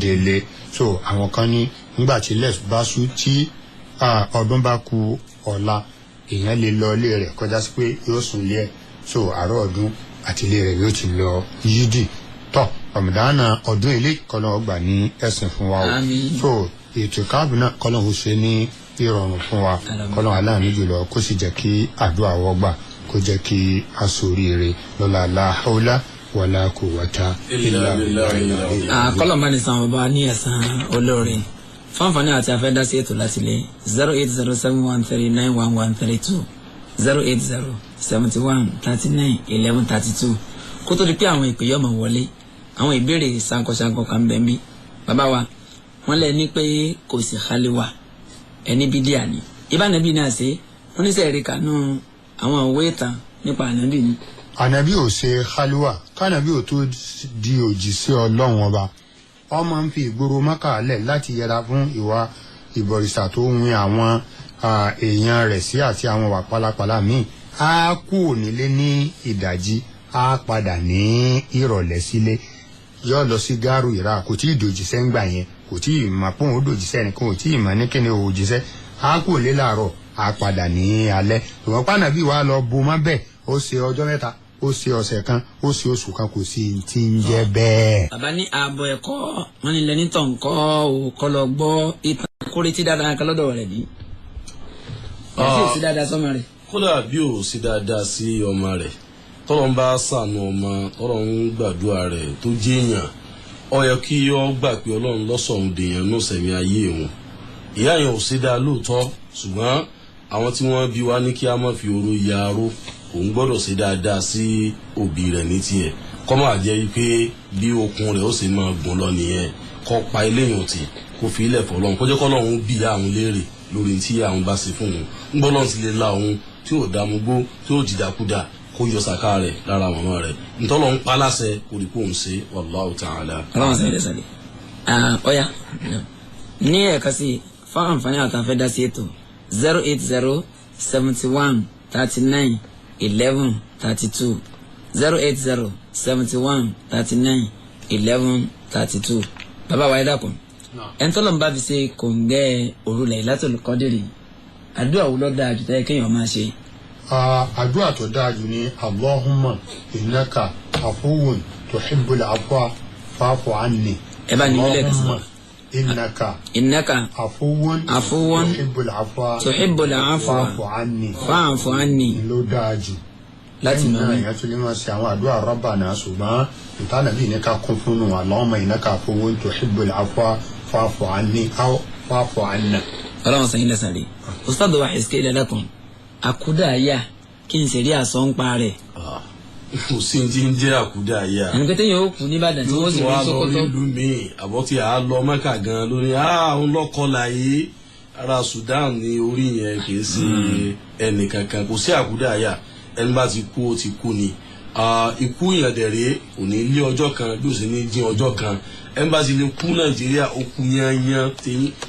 délé. So àwọn kan ní nígbà tí lẹ́s bá sú tí ọdún bá ku ọ̀la, èèyàn lè lọ ilé rẹ̀ kọjá sí pé yóò sùn ilé ẹ̀. So àárọ̀ ọdún àti ilé rẹ̀ yóò ti lọ yídì. Tọ́ Ramadan ọdún ilé kọ́lọ́n ọgbà ní ẹ̀sìn fún wa o. So ètò káàbù náà kọ́lọ́n ó ṣe ní ìrọ̀rùn fún wa, kọ́lọ́n aláàánú jùlọ kó sì jẹ́ kí àdúrà wọ́ gbà, kó jẹ́ kí a ṣoríire lọ́la la hawla wala quwwata illa billahi. Kọ́lọ́n bá ní san bàbá ní ẹ̀san olóore. Fáǹfààní àti afẹ́dá sí ètò láti lé 08071391132 08071391132. Kó tó di pé àwọn ìpè yọmọ wọlé, àwọn ìbéèrè ṣàǹkọṣàǹkọ kan bẹ́ẹ̀ mi. Bàbá wa wọ́n lẹ ní pé kò sí khaliwa ẹni bídíà ni ìbánabi náà ṣe wọ́n ní sẹ́ẹ̀rì kanú àwọn òwe ìtàn nípa ànábì ni. Ànábì ò ṣe khaliwa, kánábì ò tó di òjìṣẹ́ Ọlọ́run ọba, ọmọ ń fi ìgboro Mákà lẹ̀ láti yẹra fún ìwà ìbọ̀rìṣà tó ń win àwọn èèyàn rẹ̀ sí àti àwọn wà pálapàla míì. Á kú nílé ní ìdajì, á padà ní ìrọ̀lẹ́ sílé, yóò lọ sí gáàrú ìrà. Kò tí ì dòjìṣẹ́ ń gbà yẹn, kò tí ì mọ̀ pé òun ó dòjìṣẹ́ nìkan, kò tí ì mọ̀ ní kíni òjìṣẹ́. Á kú nílé láàárọ̀, á padà ní alẹ́. Ìwọ̀n pàànàbí wa lọ bo mọ́ bẹ́ẹ̀, ó ṣe ọjọ́ 3, ó ṣe ọ̀sẹ̀ kan, ó ṣe oṣù kan, kò sí ti ń jẹ́ bẹ́ẹ̀. Bàbá ní ààbọ̀ ẹ̀kọ́ wọn ní lẹ́ni tó ń kọ́ ò kọ́ lọ gbọ́ ìtàn kórètí dáadáa kan lọ́dọ̀ rẹ̀ ní. Ẹ sì sí dáadáa sọ́mọ rẹ̀. Kódà bí ò sí dáadáa sí ọmọ rẹ̀, tọ́lọ́ ń bá sànù ọmọ, tọ́lọ́ ń gbàdúrà rẹ̀ tó jẹ́yàn, ó yẹ kí ó gbà pé Ọlọ́run lọ́sọ̀run dèèyàn nù sẹ̀mí ayé òun. Ìyá yẹn ò sí dáa lóòótọ́, ṣùgbọ́n àwọn tí wọ́n bí wa ní kí a má fi oró ya aró, òun gbọ́dọ̀ ṣe dáadáa sí òbí rẹ̀ ní tiẹ̀, kọ́ máa jẹ́ wípé bí okun rẹ̀ ó sì máa gùn lọ nìyẹn, kọ́ pa eléyàn tì, kó fi ilẹ̀ fọlọ́run, kó jẹ́ kọ́lọ́run bí àwọn léèrè lórí tí àwọn bá ṣe fún òun. Ń gbọ́ lọ́n ti lè la òun tí ò dààmú gbó, tí ò dìdàkudà, kó yọ sàká rẹ̀ lára màmá rẹ̀, ntọ́lọ́ ń pa láṣẹ kó rí kó ń ṣe. Wallahu ta'ala. Ọlọ́run sẹ́yìn lẹ́sàlẹ̀. Ọ̀ya ní ẹ̀ka sí fún àǹfààní àtàfẹ́ dá sí ètò 08071391132 08071391132. Bàbá wa ẹ dákun, ẹni tọ́lọ̀ ń bá fi ṣe kòǹgẹ́ òru Lailatul Qadri, àdúrà wo ló dáa jù tẹ́ kéèyàn máa ṣe Àdúrà tó dáa jù ní Allahumma innaka afuwun tuhibbul afwa fa'fu anni. Ẹ bá ní mílẹ̀ kan sọ. Innaka afuwun tuhibbul afwa tuhibbul afwa fa'fu anni. Fa'fu anni. Ló dáa jù. Láti mọ̀ mí. Ìyẹn tún lè máa ṣe àwọn àdúrà Rabbana ṣùgbọ́n ìtànàbí ní ká kún fún un Allahumma innaka afuwun tuhibbul afwa fa'fu anni aw fa'fu anna. Ọlọ́run sẹ́yìn lẹ́sàn rí. Ustad wa Hizqeel lẹ́kùn àkúdàáyà kí n sì rí àsọ ń pa rẹ̀. Kò sí ní ti ń jẹ́ àkúdàáyà. Ẹni pé téèyàn ó kú nìbàdàn tí wọ́n sì rí Sókótó. Yóò tún wá lọ ìlú míì àbọ̀ tí a lọ Mẹ́kà gan-an lónìí àwọn lọ́kọ̀ọ́lá yìí ará Sudan ní orí yẹn kì í ṣe ẹnì kankan. Kò sí àkúdàáyà, ẹni bá ti kú ó ti kú ni. Ikú yẹn dẹ̀rẹ́ kò ní lé ọjọ́ kan bí ó sì ní dín ọjọ́ kan. Ẹni bá ti lè kú Nàìjíríà ó kú yányán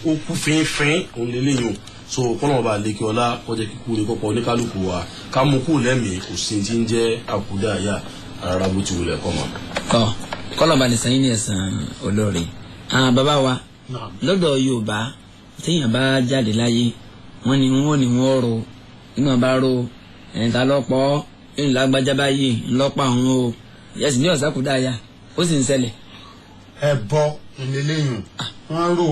ó kú fínfín òun lélẹ́yìn o. So kọ́nà ọba àlekè ọlá kọjá kíkú ní kọ́kọ́ oníkálukú wa ká mú kú lẹ́mìí. Kò sí ti ń jẹ́ àkúdàáyà rárá bó ti wulẹ̀ kọ́ mọ́. Tọ́ kọ́lọ̀ bá lè sàn yín ní ẹ̀sán olóore. Bàbá wa lọ́dọ̀ Yorùbá téèyàn bá jáde láyé wọ́n ní wọ́n ní wọ́n ro nígbà bá ro ẹ̀ńtà lọ́pọ̀ ńlágbájá báyìí ńlọ́pọ̀ àwọn o yẹ̀sìn ní ọ̀sàkúdàáyà ó sì ń ṣẹlẹ̀. Ẹ bọ ìlélẹ́yìn wọ́n rò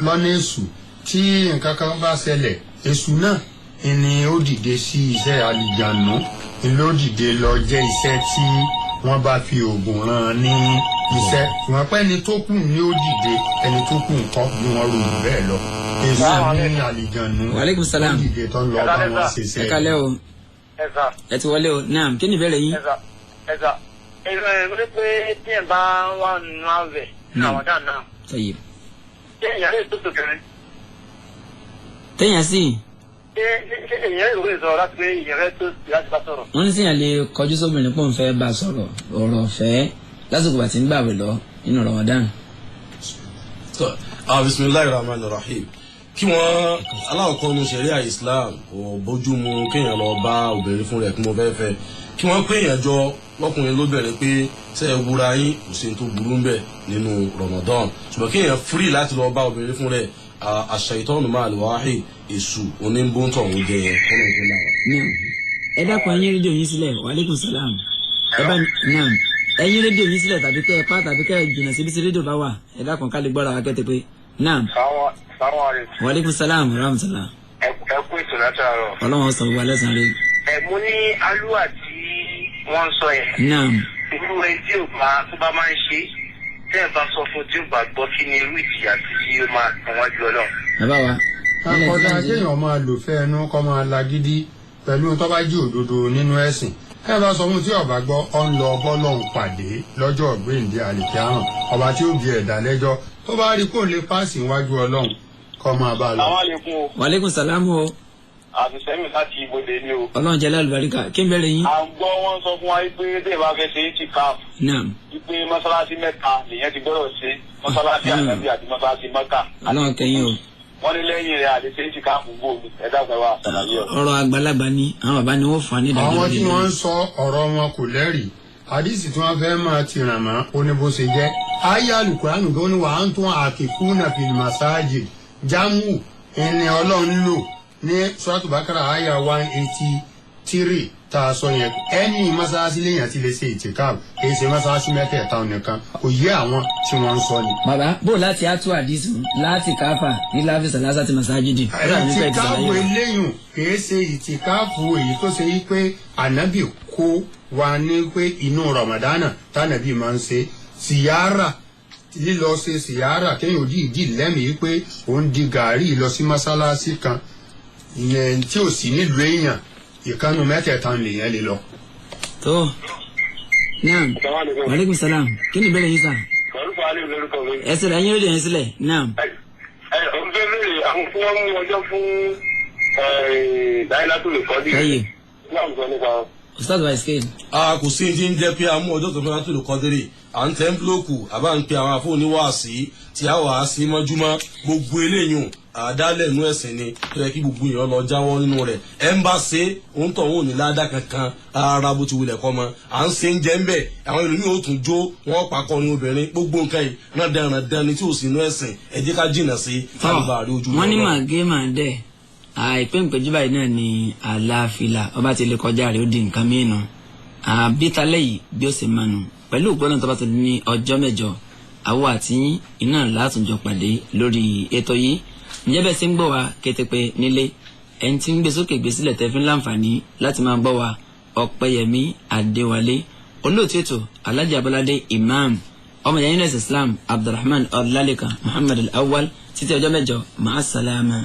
lọ́nà èṣù tí nǹkan kan bá ṣẹlẹ̀ èṣù náà ni ó dìde sí iṣẹ́ àlìjànú ló dìde lọ jẹ́ iṣẹ́ tí wọ́n bá fi oògùn rán ní iṣẹ́ ṣùgbọ́n pé ẹni tó kù ni ó dìde ẹni tó kù nǹkan bí wọ́n rò jù bẹ́ẹ̀ lọ èṣù ní àlìjànú Wa alaikum salam. ó dìde tó ń lọ bá wọn ṣiṣẹ́. Ẹ kálẹ́ o. Ẹ ti wọlé o. Naam, kí ni ìbéèrè yín? Ẹ̀sà ẹ̀rọ pé tí ẹ̀ bá wà nínú àwẹ̀ Ramadan náà. Tayyib. Ṣé èèyàn lè tó tòkèrè? Téèyàn sì. Ṣé èèyàn lè sọ̀rọ̀ láti pé èèyàn fẹ́ tó láti bá sọ̀rọ̀? Wọ́n ní sèèyàn lè kọjú sóbìnrin pọ̀ ń fẹ́ bá sọ̀rọ̀ ọ̀rọ̀ ọ̀fẹ́ lásìkò bàtí ń gbàwẹ̀ lọ nínú Ramadan. Bisimilahi rahman rahim. Kí wọ́n aláwọ̀kọ́ nu ṣẹ̀ríà Islam kò bójú mu kéèyàn lọ bá obìnrin fún rẹ̀ kí wọ́n fẹ́ fẹ́. Kí wọ́n pé èèyàn jọ lọ́kùnrin lóbìnrin pé ṣe é wúra yín kò sí tó burú ń bẹ̀ nínú Ramadan. Ṣùgbọ́n kéèyàn free láti lọ bá obìnrin fún rẹ̀ àṣà ìtọ́nù máa lè wáhì èṣù oníbóńtọ̀ òun jẹ yẹn kọ́nà ìpín náà. Ẹ dákun ẹ̀yin rédíò yín sílẹ̀. Wa alaikum salam. Ẹ bá naam ẹ̀yin rédíò yín sílẹ̀ tàbí kẹ́ ẹ pa tàbí kẹ́ ẹ jìnnà síbi tí rédíò bá wà. Ẹ dákun ká lè gbọ́ra wa kẹ́tẹ́ pé naam. Wa alaikum salam wa rahmatullah. Ẹ kú ètò látàárọ̀. Ọlọ́run sọ wà lẹ́sàn-án rẹ̀. Ẹ mú ní alúwà tí wọ́n ń sọ yẹn. Naam. Irú ẹ tí ò bá tó bá máa ń ṣe tẹ́ ẹ bá sọ fún tí ò bá gbọ́ kí ni irú ìjìyà tí ó máa kàn wájú Ọlọ́run. Bàbá wa. Akọ́dá kéèyàn máa lò fẹ́ ẹnu kọ́ máa lagídí pẹ̀lú tó bá jí òdodo nínú ẹ̀sìn. Ẹ bá sọ fún tí ọba gbọ́ ọ ń lọ bọ́lọ́hún pàdé lọ́jọ́ ọ̀gbìndé àlìkíárùn ọba tí ó bí ẹ̀dá lẹ́jọ́ tó bá rí kó lè páàsì níwájú Ọlọ́run kọ́ máa bá a lọ. Wa alaikum salam o. Àfìsẹ́mi láti ibodè ni o. Ọlọ́run jẹ́ lálùbáríkà kí n bẹ̀rẹ̀ yín. À ń gbọ́ wọ́n sọ fún wa pé tẹ́ ẹ bá fẹ́ ṣe itikaf. Naam. Wípé mọ́sálásí mẹ́ta lèyẹn ti gbọ́dọ̀ ṣe mọ́sálásí Ànábì àti mọ́sálásí Mẹ́kà. Ọlọ́run kẹ́yìn o. Wọ́n ní lẹ́yìn rẹ̀ àti ṣe itikaf gbòòmù ẹ dákun ẹ wá àṣàlàyé ọ. Ọ̀rọ̀ àgbàlagbà ni àwọn bàbá ni wọ́n fà ní ìdájọ́. Àwọn tí wọ́n ń sọ ọ̀rọ̀ wọn kò lẹ́rìí àdìsí tí wọ́n fẹ́ máa ti ràn mọ́ ó ní bó ṣe jẹ́. Ayé alukuraanu tó ní wàá ń tún àkìkú náà fil masajid jámù ẹni Ọlọ́run lò ní Suratu Bakara àyà 183 tá a sọ yẹn ẹni mọ́sáàsì lèèyàn ti lè ṣe ìtìkáàbù kì í ṣe mọ́sáàsì mẹ́tẹ̀ẹ̀ta nìkan kò yé àwọn tí wọ́n ń sọ ni. Bàbá bó láti á tú àdìsù láti káfà ní láfíìsì lásà ti masajidi. Ìtìkáàbù eléyùn kì í ṣe ìtìkáàbù èyí tó ṣe wípé ànábì kó wa ní pé inú Ramadana tànàbì máa ń ṣe síyára lílọ ṣe síyára kéèyàn òdì lẹ́mìí pé òun di gàárì lọ sí mọ́sálásí kan tí ò sí nílùú èèyàn ìkànnù mẹ́tẹ̀ẹ̀ta lèèyàn lè lọ. Tó naam. Wa alaikum salam. Kí ni ìbéèrè yín sà? Ẹ sílẹ̀ ẹ̀yin rédíò yẹn sílẹ̀ naam. Ẹ ò ń fẹ́ bèrè àwọn tí wọ́n mú ọjọ́ fún Láílátul Kọ́dírì. Tayyib. Ustaz Hizqeel. Kò sí ti ń jẹ́ pé a mú ọjọ́ tó fún Láílátul Kọ́dírì à ń tẹ́ ńbílòkù àbá ń pe àwọn afọ́niwàásí tí a wàá sí mọ́júmọ́ gbogbo eléyìí àdálẹ̀ inú ẹ̀sìn ni tó yẹ kí gbogbo èèyàn lọ jáwọ́ nínú rẹ̀. Ẹ̀ ń bá ṣe òun tọ̀ òun ò ní ládàá kankan rárá bó ti wulẹ̀ kọ́ mọ́. À ń ṣe ń jẹ́ ń bẹ̀ àwọn ẹlòmíì ò tún jó wọ́n pakọrin obìnrin gbogbo nǹkan yìí náà dẹ̀ràn dẹni tí ò sí inú ẹ̀sìn. Ẹ jẹ́ ká jìnà sí kálíbà rí ojú. Wọ́n ní màgé màdẹ́ Àìpéǹpéjú báyìí náà ni àlàáfíà ọba ti lè kọjá rẹ̀ ó di nǹkan mìíràn. Àbítalẹ̀ yìí bí ó sì máa nù pẹ̀lú ògbọ́nà tó bá ti ní ọjọ́ mẹ́jọ, àwọ̀ àti iná látúnjọ pàdé lórí ètò yìí. Ǹjẹ́ bẹ́ẹ̀ sì ń gbọ́ wa kété pé nílé ẹni tí ń gbé sókè gbé sílẹ̀ tẹ́ fi ń láǹfààní láti máa gbọ́ wa, Ọ̀pẹ́yẹmí Adéwálé, olóòtú ètò Alhaji Abolade Imam, ọmọ ìyá Yunus Islam Abdulrahman Ọlálékan Muhammad Al-Awwal, títí ọjọ́ mẹ́jọ, màá sálámà.